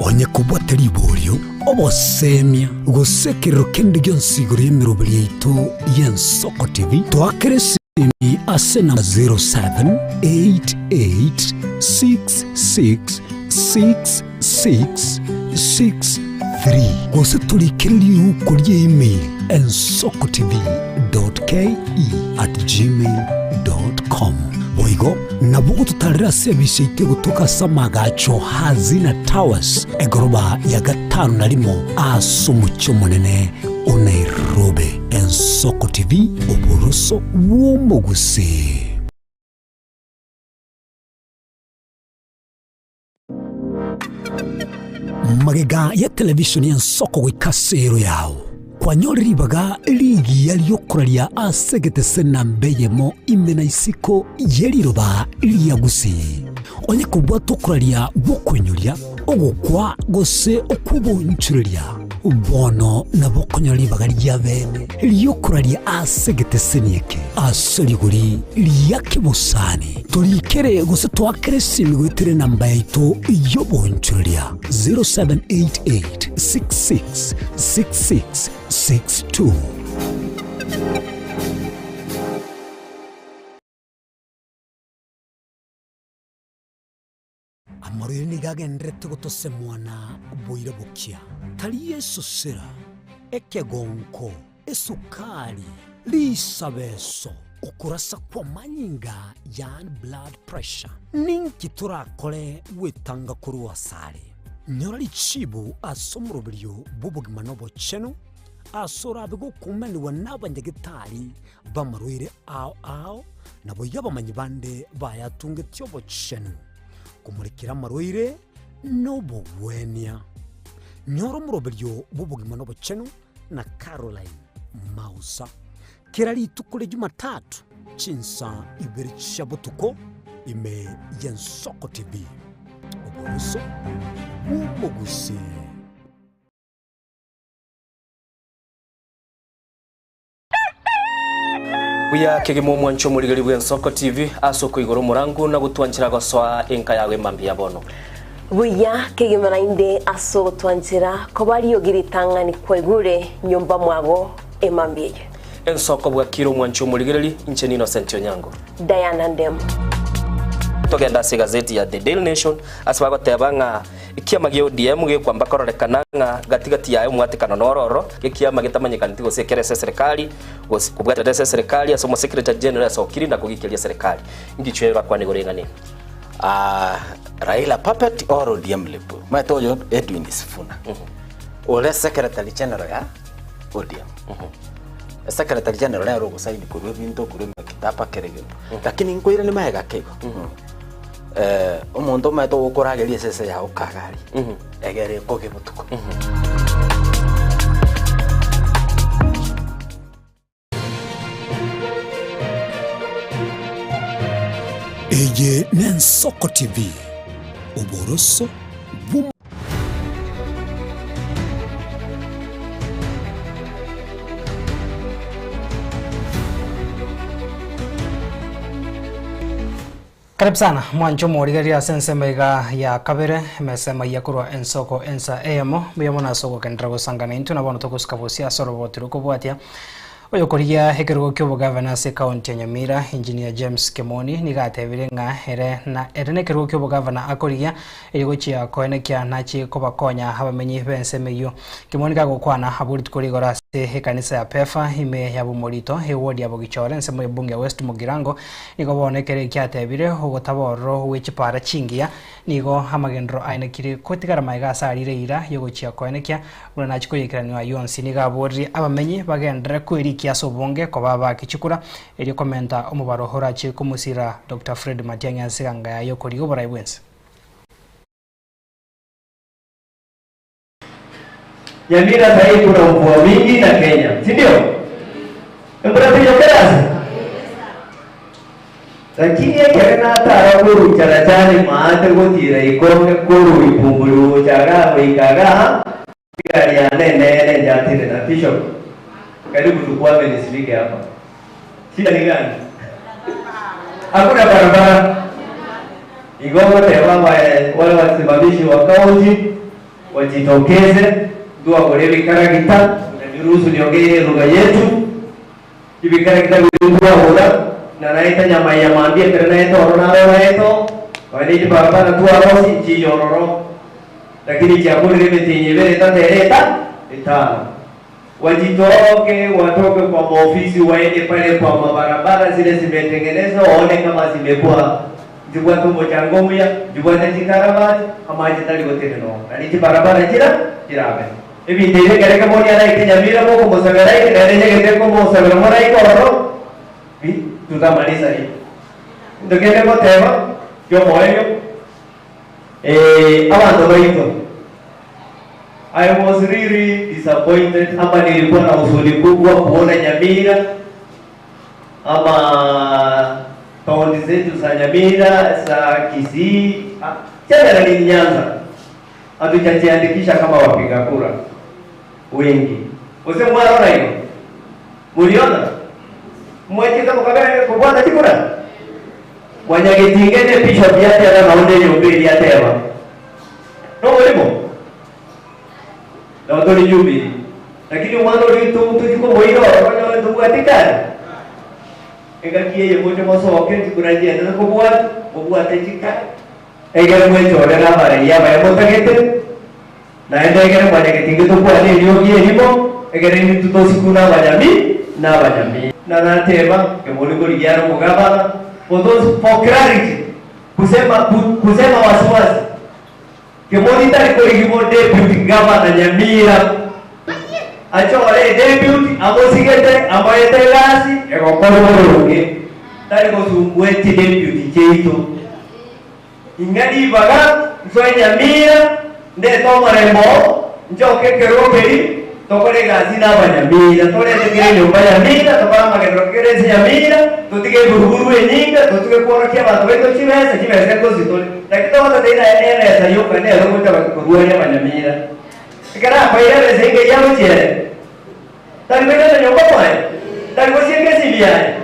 Onye kobwate riborio, obosemia, gose ekerero kende gionsi igoro y'emeroberi yaito y'Ensoko TV, toakere esimi ase enamba 0788666663 gose torikere riuko rie email ensokotv.ke@gmail.com. Boigo nabo ogototarera ase ebisa yaito egotoka ase amagacho Hazina Towers, egoroba ya gatano na rimo ase omochie omonene o Nairobi. Ensoko TV, oboroso bw'omogusii. Magega ya television y'ensoko goika ase ero yao, kwanyore ribaga rigiya ri'okoraria ase egetese namba eyemo ime na isiko ye riroba ria Gusii. Onye kobwata okoraria gw'okoinyoria, ogokwa gose okw'obonchoreria, bono nabo okonyora ribaga ria bene ri'okoraria ase egeteseni eke ase rigori ria kebosani. Torikere gose toakere esimi goetera enamba yaito y'obonchoreria 0788 66 66 62. Amarwaire nigo agendererete gotosemwa na boira bokia, tari esosera, ekegonko, esukari, risabeso, okorasa kw'amanyinga yaani blood pressure. Ninki torakore gwetanga korwa asare? Nyora richibu ase omoroberio bw'obogima na obochenu, ase orabe gokumanigwa n'abanyagetari b'amarwaire ao ao, naboigo abamanyi bande bayatungetie obochenu, komorekera amarwaire na obogwenia. Nyora omoroberio bw'obogima na obochenu na Caroline Mausa. Kera rituko ria Jumatatu chinsa ibere chia botuko ime y'Ensoko TV. Oboroso bw'omogusii. Buya kegima omwancho omorigeri bw'Ensoko TV ase okoigora omorango na gotwanchera gosoa enka yago emambia ya bono. Buya kegima naende ase ogotwanchera koba riogi ritang'ani kwaigure nyomba mwago emambia eye. Ensoko bwakire omwancho omorigereri, inche n'Innocent Onyango. Diana Ndemo. Togende ase egazeti ya The Daily Nation ase bagoteba ng'a Ekiama gia ODM gekwamba kororekana ng'a gati gati yaye omwatekano noro ororo, ekiama getamanyekaneti gose ekere ase eserekari, gose kobwaterera ase eserekari ase omosecretary general asokiri na kogikeria eserekari. Ngichwe bakwane igoro ing'ana eye. Ah, Raila puppet or ODM lip. Omanyete oyo Edwin Sifuna. Ore secretary general ya ODM. Secretary general nere ogosaini korwa ebinto korwa emekitaba kera egento. Lakini nkoiranie magega ake igo. Eh, omonto omanyete ogokorageria esese yao kagari egere ekoge botuko. Eye n'Ensoko TV, oboroso bw'omo. Karibu sana mwanche omorigereria ase ensemo iga ya kabere, emesemo eyia korwa ensoko ensa eyemo, mbuya mono ase ogokenderera gosangana intwe na bono togosuka bosie ase oroboti rokobwatia. Oyokorigia ekerogo kia obogavana ase ekaunti ya Nyamira, Engineer James Kemoni nigo atebire ng'a ere na ere nekerogo kia obogavana akorigia erio gochia koenekia nachie kobakonya abamenyi b'ensemo eyio. Kemoni gagokwana abwo rituko rigoro ase ekanisa ya Pefa ime ya Bomorito, eward ya Bogichore ensemo y'ebunge ya West Mugirango, Nigo bono ekero eki atebire, ogotaba ororo gwe chipaara chingiya, nigo amagenderero aenekire gotigara magega ase arire eira y'ogochia koenekia, buna nachie koyekeraniwa ayio onsi. Nigo aboririe abamenyi bagenderere kwerikia ase obonge koba abaaki chikura, erio komenta omobaro orachie komosira Doctor Fred Matiang'i ase eganga yaye y'okorigia oborai bw'ense. Nyamira sahi kuna mvua mingi na Kenya, si ndio? Embura teyokera ase? Lakini ekere natara korwa Charachani maate gotiira ikonge korwa Ipumburi gocha igaa goika igaa, egari yane enene njatire na Bishop, karibu tukwame nisifike hapa. Shida ni gani? Hakuna barabara. Igo ngoteba wale wasimamishi wa county wajitokeze ntwagore ebikaragita niruhusu niongee lugha yetu ebikaragita biria twagora na naeta nyama ya mambia ekero naeta oro naro naeta oo nonya ne chibarabara twarosi nchiya ororo lakini chiakorire emetienyi ebere etato ere eta etano wajitoke watoke kwa maofisi waende pale kwa mabarabara zile zimetengenezwa waone kama zimekuwa nchibwate omochango omuya nchibwate chikaravati amache tari gotenena oo naende chibarabara chira chirabe ebinto ebi ekere ekemo niaraike Nyamira mokomosabera aike naende nyegete nkomosabera moraike ororo bi tutamaliza hii Egento kende ngoteba kiomoerio abanto baito. I was really disappointed ama nilikuwa na huzuni kubwa kuona Nyamira ama kaunti zetu za Nyamira za Kisii generally Nyanza hatujajiandikisha kama wapiga kura wengi. Use mwarona hiyo? Muliona? Mwecheza mukabere kubwana chikura? Mwanyagitingene bishop yate ana maunde nyumba yateba. No mulimo? Na utoli jubi. Lakini mwana uri tu tuko moiro konyo tubwatikana. Egakie ye mocho mosoke chikura jende kubwat mubwate chika. Egere mwechore na bare ya bare motagete. Naende egere mwanyagitinge tukwane riogi erimo egere nitutosikuna abanyami n'abanyami na natema kemuli kuligiana mugabana for those for clarity kusema kusema wasiwasi kemuli tari kurigimo deputy governor Nyamira achore deputy amosigete amoete gasi egokorwo burungi tari gusumbweti deputy cheito ing'ani baga nsoe Nyamira ndeta omorembo njoke kerokeri tokore gasi n'abanyamira torete kire nyumba nyamira tokora magendero kire ase nyamira tutige buruburu enyinga tutige kworokia abanto baito chibesa chibesa ekositore lakini togotateina ebesa yoka nero gocha korwaria abanyamira ekero akoire ebesa inge yagochiere tari goikata nyomba mwaye tari gosienga esibi yaye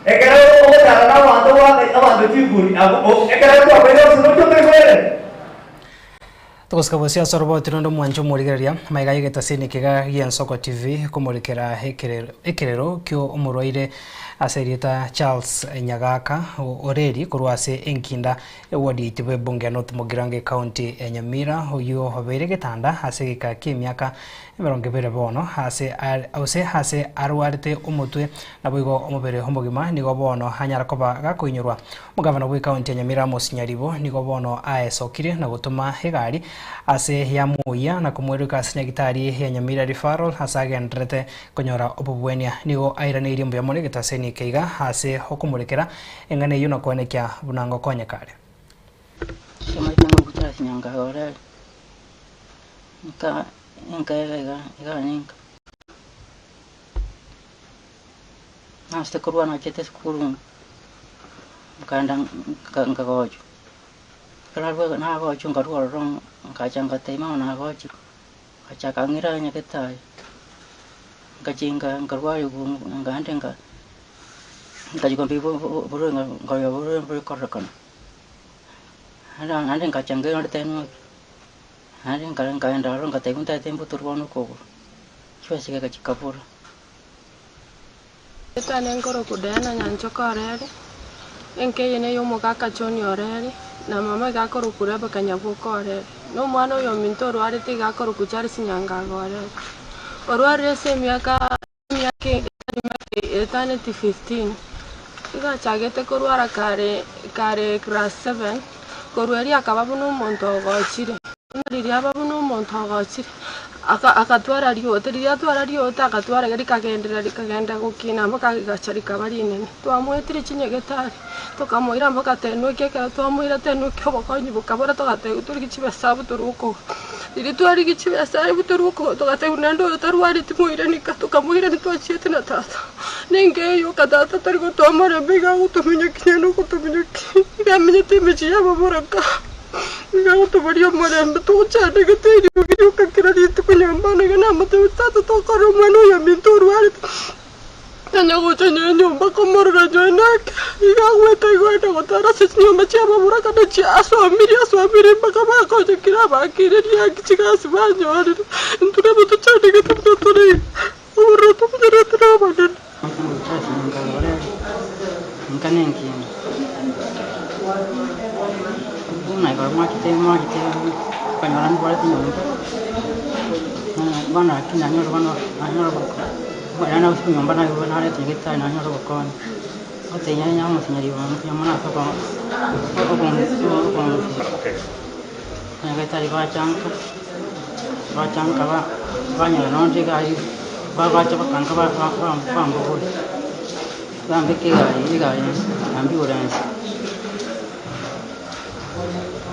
ekero ogotara na abanto abanto chiguri ekero twakoire obosino chotoikorere Tugosika bosia sorobo tirondo mwancho murigereria maiga yegetasini kiga gia Nsoko TV kumurikira ekerero kio omorwaire ase erieta Charles Nyagaka oreri korwa ase enkinda eward yaitibwe ebunge ya North Mugirango county ya Nyamira oyo obeire getanda ase geka kia emiaka 20 bono ase ase ase arwarete omotwe naboigo omobere omogima nigo bono anyara koba gakoinyorwa. Omogavana bwe county ya Nyamira Amos Nyaribo nigo bono aesokire na gotoma egari ase yamuya na kumwereka ase nyagitari ya Nyamira referral ase agenderete konyora obobwenia. Nigo airaneirie mbuya mono egetaseni keiga ase okomurekera eng'ana eywo na koenekia bunango konyekare. Chama changu Charles Nyanga Oreri nka nka iga iga ninka nase korwa nachete sukuru nkaenda nkagocho kararwa nagocho nkarwa roro nkacha ngatema nagocho ngachaka ngira nyagetai ngachinga nkarwa yugo ngande nga ngajiko mbi buru nga buru buru korakana ande ngacha ngero tenu ande ngaenda ro ngategunta tembo turbono kogo chwesige gachikabura. Etane nkoro kudena nyanchoka oreri enkeye ne yomogaka John oreri na mama igakoro Rebecca Nyaboka oreri na omwana oyo ominto orwarete igakoro Charles Nyangaga oreri orwarire ase emiaka etaneti 15 igachagete korwara kare kare class 7 korwa eria akaba buna omonto ogochire riria aba buna omonto ogochire akatwara riote riria atwara riote akatwara rikagendera rikagenda gokina mpaka rigacha rikaba rinene. Twamwetire chinyegetari tukamoira mpaka tenweki ekero twamoira tenweki obokonyi bokabora togateba torigi chibesa abo torukoga riria twarigi chibesa abo torukoga togateba naende oyo tarwareti moiranika tukamoirani twachiete na tata ninge eyoka tata tari gotoa marembe iga agotominyokia nogotominyokia iga amenyete emechie yababoraka iga agotobaria omorembe togochandegete eriogi rioka kera rituko nyomba niga namotebia tata tokora omwana oyo ominto orwarete tanya gocha nyowe nyomba komorora nyowe nake iga agwete igoenda gotara ase chinyomba chia baboraka na chia asomire asomire mpaka bakonyekire abakire riaki chigasi banyorire intwe nabo tochandegete buna tore obororo tobunyarete na abanene. Nkanenkinda buna igoro mwachete mwachete kanyora ndwarete nyomba bono lakini nanyora bono nanyora bwana na usiku nyomba nayo narete nyagetari nanyora bokonyi otenya nyamusinyari nyamuna soko okongo nyagetari bachanka bachanka ba banyora nonde gari babacha bakanka ba bambogori bambika egari egari ambulance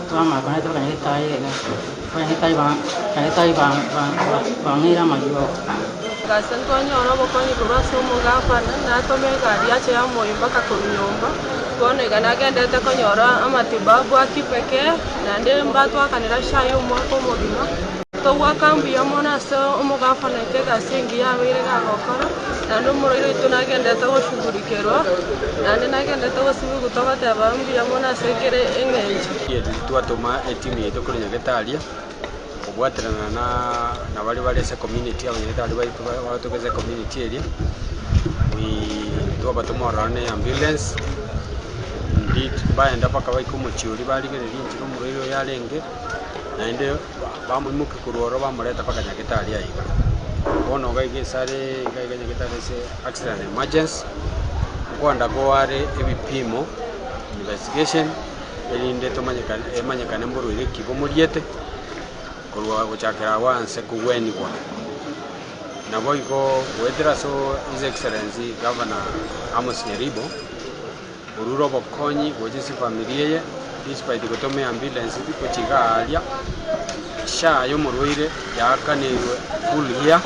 twamara konete bakanyagitari Abanyagetari ba nyagetari ba ba bang'eire amariogo. Gase ntwanyora obokonyi korwa ase omogavana, natoma egari yache yamoyia mpaka korwa nyomba, bono iga nagenderete konyora amatibabu a kipekee, naende mbatwakanera SHA ya omwaka omogima. Togoaka mbuya mono ase omogavana oito egasi engiya abeire gagokora, naende omorwaire oito nagenderete goshughulikerwa, naende nagenderete gosibigwa togoteba mbuya mono ase kera eng'encho. Twatoma etimu yaito korwa Nyagetari kobwaterana na na baria bare ase ecommunity abanyagetari baito bagotoka ase ecommunity eria, we twabatoma ororo na eambulance, indeed baenda mpaka baika omochie oria barigereria enchera omorwaire oyo arenge, naende bamoimokia korwa ororo bamoreta mpaka Nyagetari aiga. Bono iga iga ase are iga iga Nyagetari ase accident and emergency, nkoenda koare ebipimo, investigation. erinde tomanyekane emanyekane mborwaire ki bomoriete korwa gochakera agwo anse kogwenigwa. Naboigo goetera ase His Excellency Governor Amos Nyaribo, orure obokonyi gocha ase efamiri eye despite gotoma eambulance gochia iga aria, SHA y'omorwaire yaakaneirwe full here.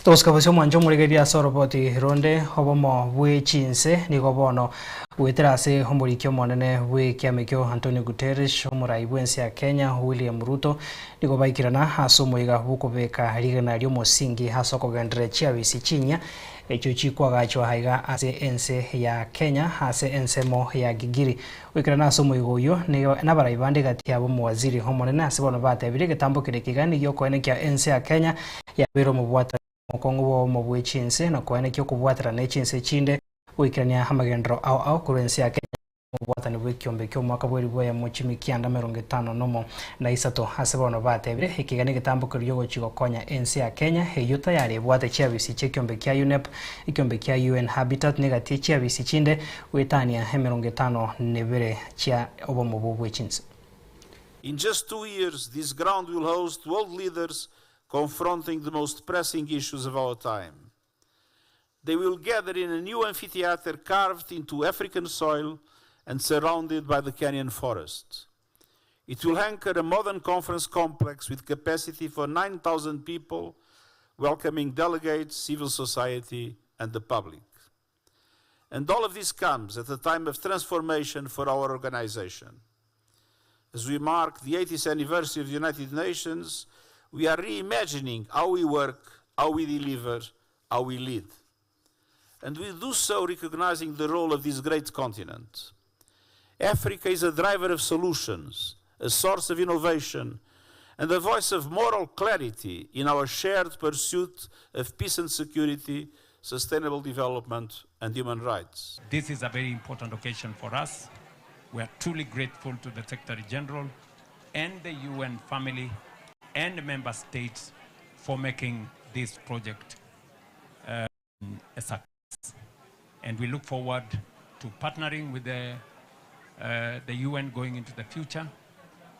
Togosika bosie omwancho omorigereria ase oroboti ronde obomo bwe chinse nigo bono goetera ase omoriki omonene bw'ekiama ekio Antonio Guterres, omorai bw'ense ya Kenya William Ruto nigo baikirana ase omoiga bw'okobeka rigena ri'omosingi ase okogendereria chiabisi chinyia echio chikwagachwa aiga ase ense ya Kenya ase ensemo ya Gigiri. Goikerana ase omoigo oyio nigo nabarai bande gati yabo omowaziri omonene ase bono batebirie egetambo keria kegani giokoenekia ense ya Kenya yabeire omobwatani omokong'u bw'obomo bwe chinse na koenekia okobwaterana ne chinse chinde goikerania amagenderero ao ao korwa ense ya Kenya omobwatani bw'ekiombe ki'omwaka bw'eribu eyemo chimikianda emerongo etano nomo na isato ase bono batebire ekegani egetambo keria giogochia gokonya ense ya Kenya eyio tayari ebwate chiabisi chi'ekiombe kia UNEP ekiombe kia UN Habitat negati ye chiabisi chinde Goetania emerongo etano nebere chia obomo bwe chinse. In just 2 years, this ground will host world leaders confronting the most pressing issues of our time. They will gather in a new amphitheater carved into African soil and surrounded by the Kenyan forest. It will anchor a modern conference complex with capacity for 9,000 people, welcoming delegates, civil society, and the public. And all of this comes at a time of transformation for our organization. As we mark the 80th anniversary of the United Nations, we are reimagining how we work, how we deliver, how we lead. And we do so recognizing the role of this great continent. Africa is a driver of solutions, a source of innovation, and a voice of moral clarity in our shared pursuit of peace and security, sustainable development, and human rights. This is a very important occasion for us. We are truly grateful to the Secretary General and the UN family and member states for making this project a success. And we look forward to partnering with the, the UN going into the future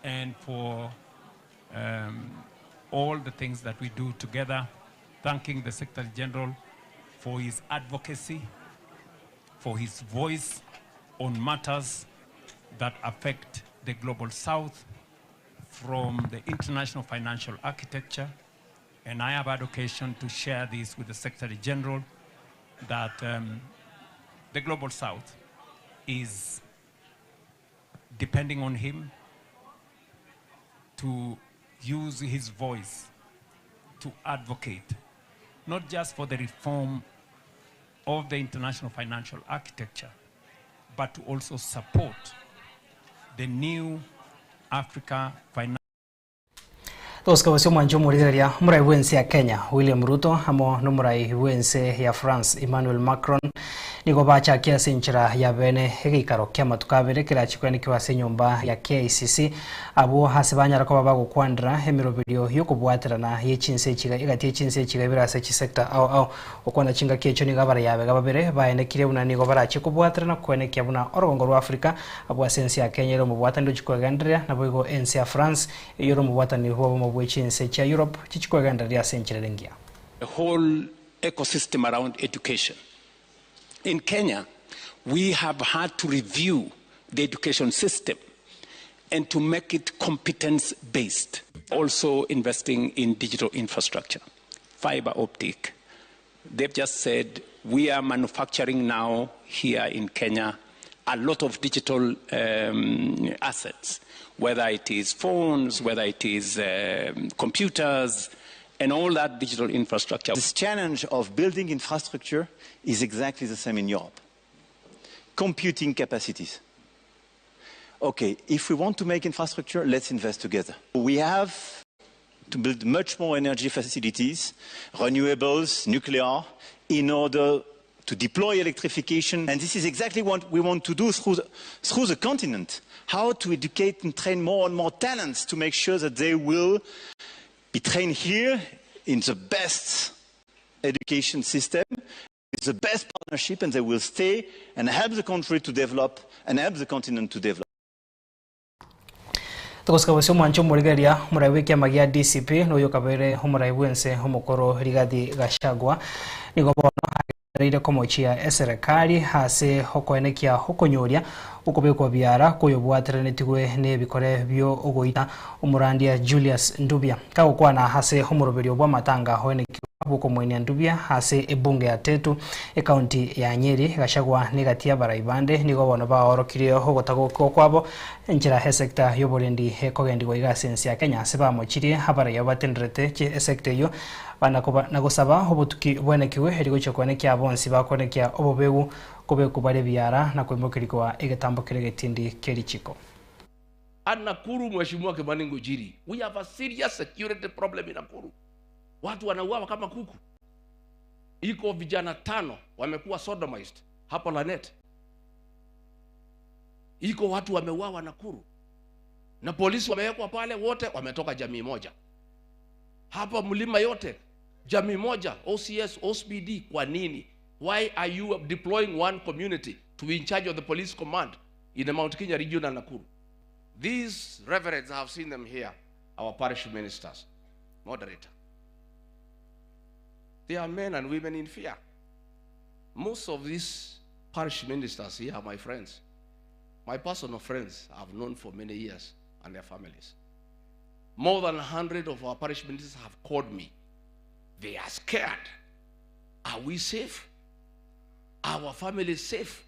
and for all the things that we do together, thanking the Secretary General for his advocacy, for his voice on matters that affect the global south from the international financial architecture. And I have had occasion to share this with the Secretary General that the global south is depending on him to use his voice to advocate not just for the reform of the international financial architecture, but to also support the new Africa Financial Tosika bosio omwancho omorigereria omorai bw'ense ya Kenya William Ruto amo nomorai bw'ense ya France Emmanuel Macron nigo bachakia ase enchera ya bene egeikaro kia amatuko abere kerachi koenekiwa ase enyomba ya KICC abwo ase banyara koba bagokwanera emeroberio yokobwaterana ye chinse echiga egati ye chinse echiga ibere ase chisector ao ao Gokwana chingaki echio nigo abarai abega babere baenekire buna nigo barachie kobwaterana koenekia buna orogongo rwa Africa abwo ase ense ya Kenya ere omobwatani rochie kwegendereria naboigo ense ya France eyio ere omobwatani bw'obomo bwe chinse chia Europe chichie kwegendereria ase enchera ere engiya. The whole ecosystem around education. In Kenya, we have had to review the education system. And to make it competence based. Also investing in digital infrastructure, fiber optic. They've just said we are manufacturing now here in Kenya a lot of digital um, assets, whether it is phones, whether it is um, computers, and all that digital infrastructure. This challenge of building infrastructure is exactly the same in Europe. Computing capacities. Okay, if we want to make infrastructure, let's invest together. We have to build much more energy facilities, renewables, nuclear, in order to deploy electrification. And this is exactly what we want to do through the, through the continent. How to educate and train more and more talents to make sure that they will be trained here in the best education system, it's the best partnership, and they will stay and help the country to develop and help the continent to develop. Togosika gose omwancho omorigereria omorai bw'ekiama gia DCP noyo okabeire omorai bw'ense omokoro Rigathi Gachagua nigo bono agendereire komochia eserekari ase okoenekia okonyoria okobekwa biara koyobwateranetigwe nebikore bio ogoita omorandia Julius Ndubia. Kagokwana ase omoroberio bw'amatanga oenekigwa bw'okomoenia Ndubia ase ebunge ya Tetu ekaunti ya Nyeri, Gachagua negati y'abarai bande nigo bono baorokirie ogotagokigwa kwabo enchera esecta y'oborendi ekogendigwa iga ase ense ya Kenya ase bamochirie abarai abo batenderete esecta eyio na gosaba obotuki bwenekigwe erio gochia koenekia bonsi bakoenekia obobegu kobekwa bare ebiara na koimokerigwa egetambo keria egetindi kerichiko. At Nakuru, Mheshimiwa Kimani Ngunjiri, we have a serious security problem in Nakuru. Watu wanauawa kama kuku. Iko vijana tano wamekuwa sodomized hapo Lanet. Iko watu wameuawa Nakuru na polisi wamewekwa pale, wote wametoka jamii moja. Hapa mlima yote jamii moja, OCS, OCPD. Kwa nini? Why are you deploying one community to be in charge of the police command in the Mount Kenya region and Nakuru? These reverends, I have seen them here, our parish ministers, moderator. They are men and women in fear. Most of these parish ministers here are my friends. My personal friends I've known for many years and their families. More than 100 of our parish ministers have called me. They are scared. Are we safe? Our family is safe?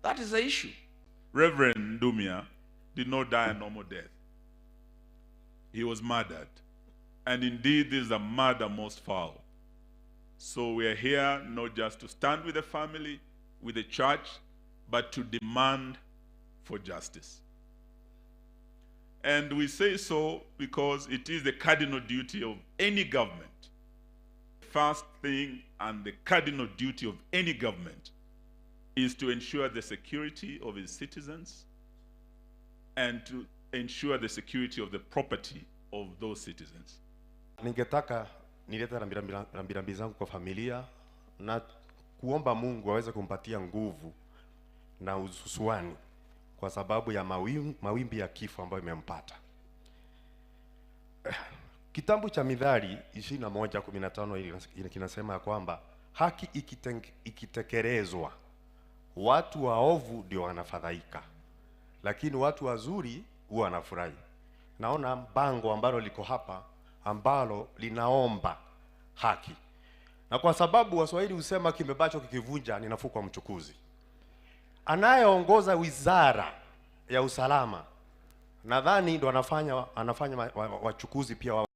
That is the issue. Reverend Ndumia did not die a normal death. He was murdered. And indeed, this is a murder most foul. So we are here not just to stand with the family, with the church, but to demand for justice. And we say so because it is the cardinal duty of any government. First thing and the cardinal duty of any government is to ensure the security of its citizens and to ensure the security of the property of those citizens. Ningetaka nilete rambirambi zangu kwa familia na kuomba Mungu aweze kumpatia nguvu na ususuani kwa sababu ya mawimbi ya kifo ambayo imempata. Kitabu cha Mithali 21:15 kinasema ya kwamba haki ikitekelezwa watu waovu ndio wanafadhaika, lakini watu wazuri huwa wanafurahi. Naona bango ambalo liko hapa ambalo linaomba haki, na kwa sababu Waswahili husema kimebacho kikivunja ni nafuu kwa mchukuzi. Anayeongoza wizara ya usalama nadhani ndo anafanya, anafanya wachukuzi pia wa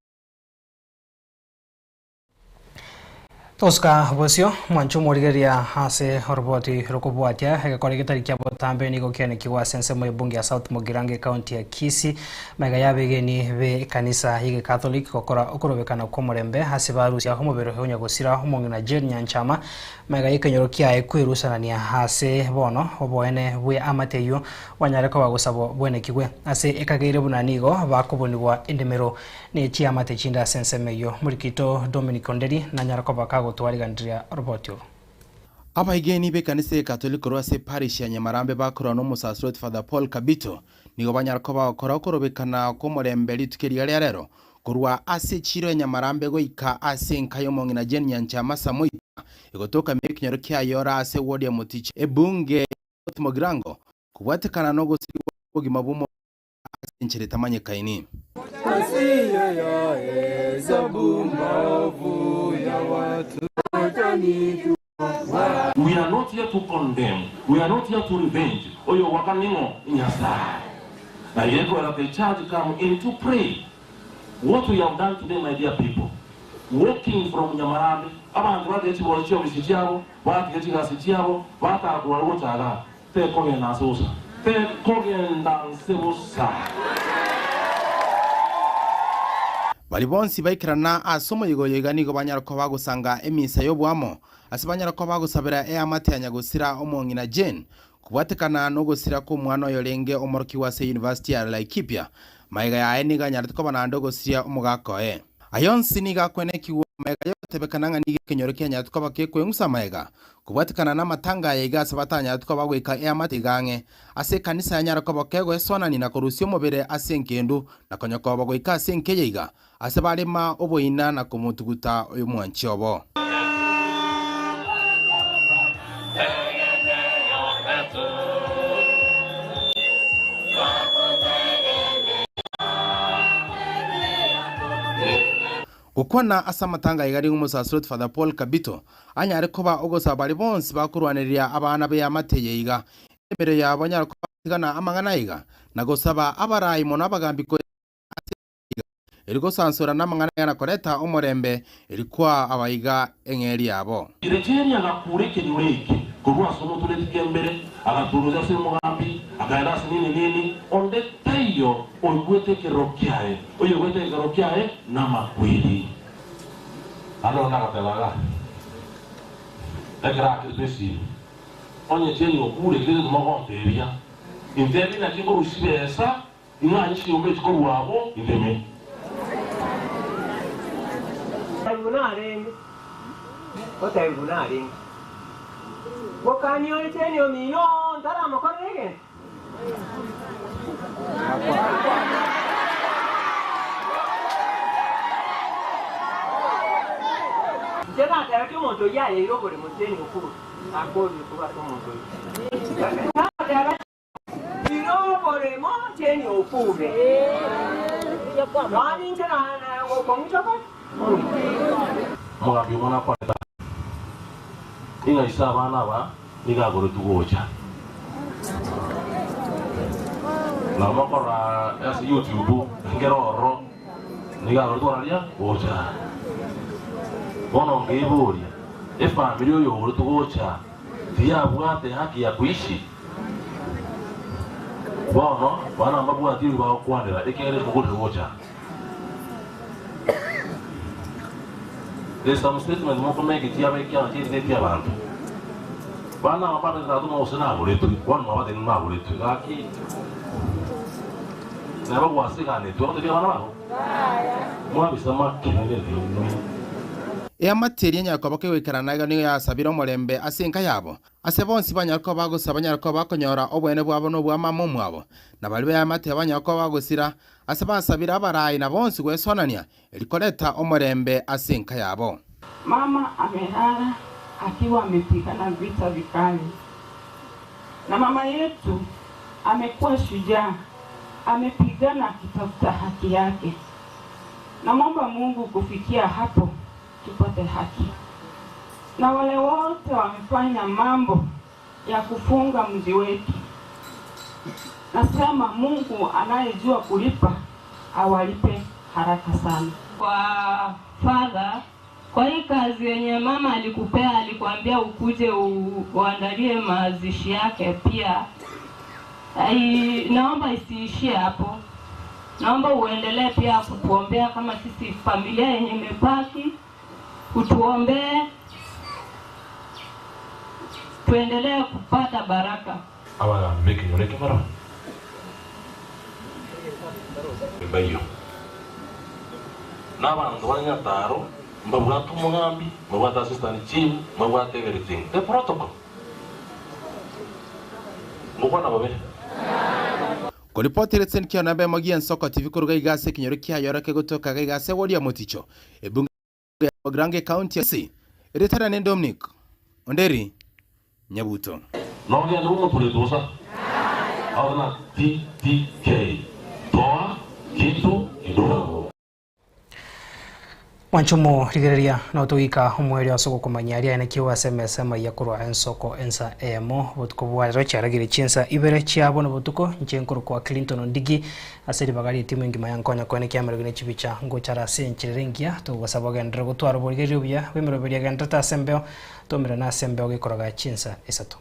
Togosuka bosio mwancho omorigereria ase oroboti rokobwatia egekore getari kia botambe nigo kianekigwa ase ensemo y'ebunge ya South Mugirango ekaunti ya Kisii magega y'abegeni be ekanisa y'egecatholic gokora okorobekana kw'omorembe ase barusia omobere onya gosira omong'ina Jane Nyanchama magega y'ekenyoro kiaye kwerusanania ase bono oboene bwe amate ayio bwanyare koba gosabwa bwenekigwe ase ekageire buna nigo bakobonigwa endemero Ne chiamate chinde ase ensemo eyio. Morikito Dominic Onderi nanyare koba kagotwariganiria roboti oro. Abaegeni b'ekanisa y'Ekatoliki korwa ase eparish ya Nyamarambe bakorwa n'omosasiroti Father Paul Kabito nigo banyara koba bagokora okorobekana kw'omorembe rituko eriga ria rero korwa ase echiiro ya Nyamarambe goika ase enka y'omong'ina Jane Nyanchama Samoita egotoka ime y'ekenyoro kia Yora ase eward ya Moticho ebunge ya North Mogirango kobwatekana nogosirigwa kw'obogima bw'omonto. enchera etamanyekaini. We are not here to condemn, we are not here to revenge, oyo ogwaka ning'o? Nyasaye. Na gekoera the church come in to pray. What we have done today my dear people, walking from Nyamarambe, abanto batige chiboro chi'ofisi chiabo, batige chigasi chiabo, batara korwa gocha igaa, tekogenda ase bosa, tekogenda nse bosa. Baria bonsi baikerana ase omoyega oyo iga nigo banyara koba bagosanga emisa y'oboamo, ase banyara koba bagosabera eamate ya nyagosira omong'ina Jane, kobwatekana nogosira kw'omwana oyorenge omorokigwa ase University ya Laikipia. Magega yaye nigo anyarete koba naende ogosiria omogaka oye. Aya onsi nigo akwenekigwa magega y'ogotebekana ng'a nigo ekenyoro kianyarete koba kekweng'usa magega, kobwatekana namatanga aya iga ase batanyarete koba goika eamate iga ang'e ase ekanisa yanyare koba kegoesoanania na korusia omobere ase engendu na konya koba goika ase enkeye iga ase barema oboina na komotuguta oyomwanchi obo. Gokwana ase amatanga aiga nigo omosaserdoti Father Paul Kabito anyare koba ogosaba baria bonsi bakorwanereria abana b'eamate eye iga emerero yabo anyare koba atigana amang'ana aiga na gosaba abarai mono abagambi koira ase iga eri gosansora namang'ana aiga na koreta omorembe eri koa abaiga eng'eria yabo. Recheli agakuura ekenyoro eke korwa ase omotureti kembere, agaturusia ase omogambi, akaenda ase nini nini, onde taiyo oigwete ekerero kiaye, oyoigwete ekerero kiaye namakweri. Naende onde agateba iga, Ekero aakire esimi, Onye Jane okure, kera egento mogonteebia, inteebie naki nkorusia chibesa ing'anye chinyomba echi korwa abwo indeme. Inche natebetie omonto oyio ayeire oboremo Jane Okuru akorire korwa ase omonto oyio. Natebetie ira oboremo Jane Okure. Nonya ninche gokong'ucha kore. Omogambi omwana akwanete Ing'a ise abana aba nigo agoretwe gocha. Nabo mokorora ase YouTube nkere ororo nigo agoretwe koraria gocha. Bono nkeiboria, efamiri oyo ogoretwe gocha tiyabwate haki ya kuishi? Bono bana mbabwati oria bagokwanera ekiagera ekogorire gocha. There's some statement mokomeke chiaba ekiama chiariteti abanto. Bana aba mbabete tata omogose nagoretwe, bono mwabatebia nagoretwe gaki neba gwasiganetwe ogotebia abana bago mwabisa makelele inwe. Eamate eria Nyakobo kegoikerana iga nigo yasabire omorembe ase enka yabo, Ase bonsi banyare koba bagosa banyare koba bakonyora oboene bwabo na obw'amama omwabo, na baria b'eamate banyare koba bagosira, ase basabire abarai na bonsi gwesonania, erio koreta omorembe ase enka yabo. Mama amelala akiwa amepigana vita vikali, na mama yetu amekuwa shujaa, amepigana akitafuta haki yake. Namwomba Mungu kufikia hapo tupate haki, na wale wote wamefanya mambo ya kufunga mji wetu, nasema Mungu anayejua kulipa awalipe haraka sana. Kwa father, kwa hii kazi yenye mama alikupea, alikuambia ukuje uandalie mazishi yake pia. Ai, naomba isiishie hapo, naomba uendelee pia kutuombea kama sisi familia yenye imebaki, utuombee tuendelee kupata baraka. Abagambi b'ekenyoro eke barabwo mbayio, na abanto ba Nyataro mbabwate omogambi, mbabwate assistant chief, mbabwate everything, the protocol. Ngokwana bobe. Koripoti ere Tsenkio namba emo gi'ensoko TV koruga iga ase ekenyoro kia Yoroke gotoka iga ase ward ya Moticho, ebunge ya Bogirango ecounty ya Kisii. Erieta riane Dominic Onderi Nyabuto. Nogende bw'omotureti bosa. Aore na TTK. Toa. Kitu kidogo. Mwanche omorigereria, notogoika omoerio ase ogokomanyia aria aenekigwe ase emesa amaiya korwa ensoko ensa eyemo botuko bwa rero chiaragire chinsa ibere chia bono botuko inche nkorokwa Clinton Ondigi ase ribaga ri'etimu engima yankonya koenekia amariogi ne chibicha ngochara ase enchera ere engiya togosaba ogenderere gotwara oborigereria obuya bw'emeroberio egendererete ase embeo tomerane ase embeo gekoroga chinsa isato.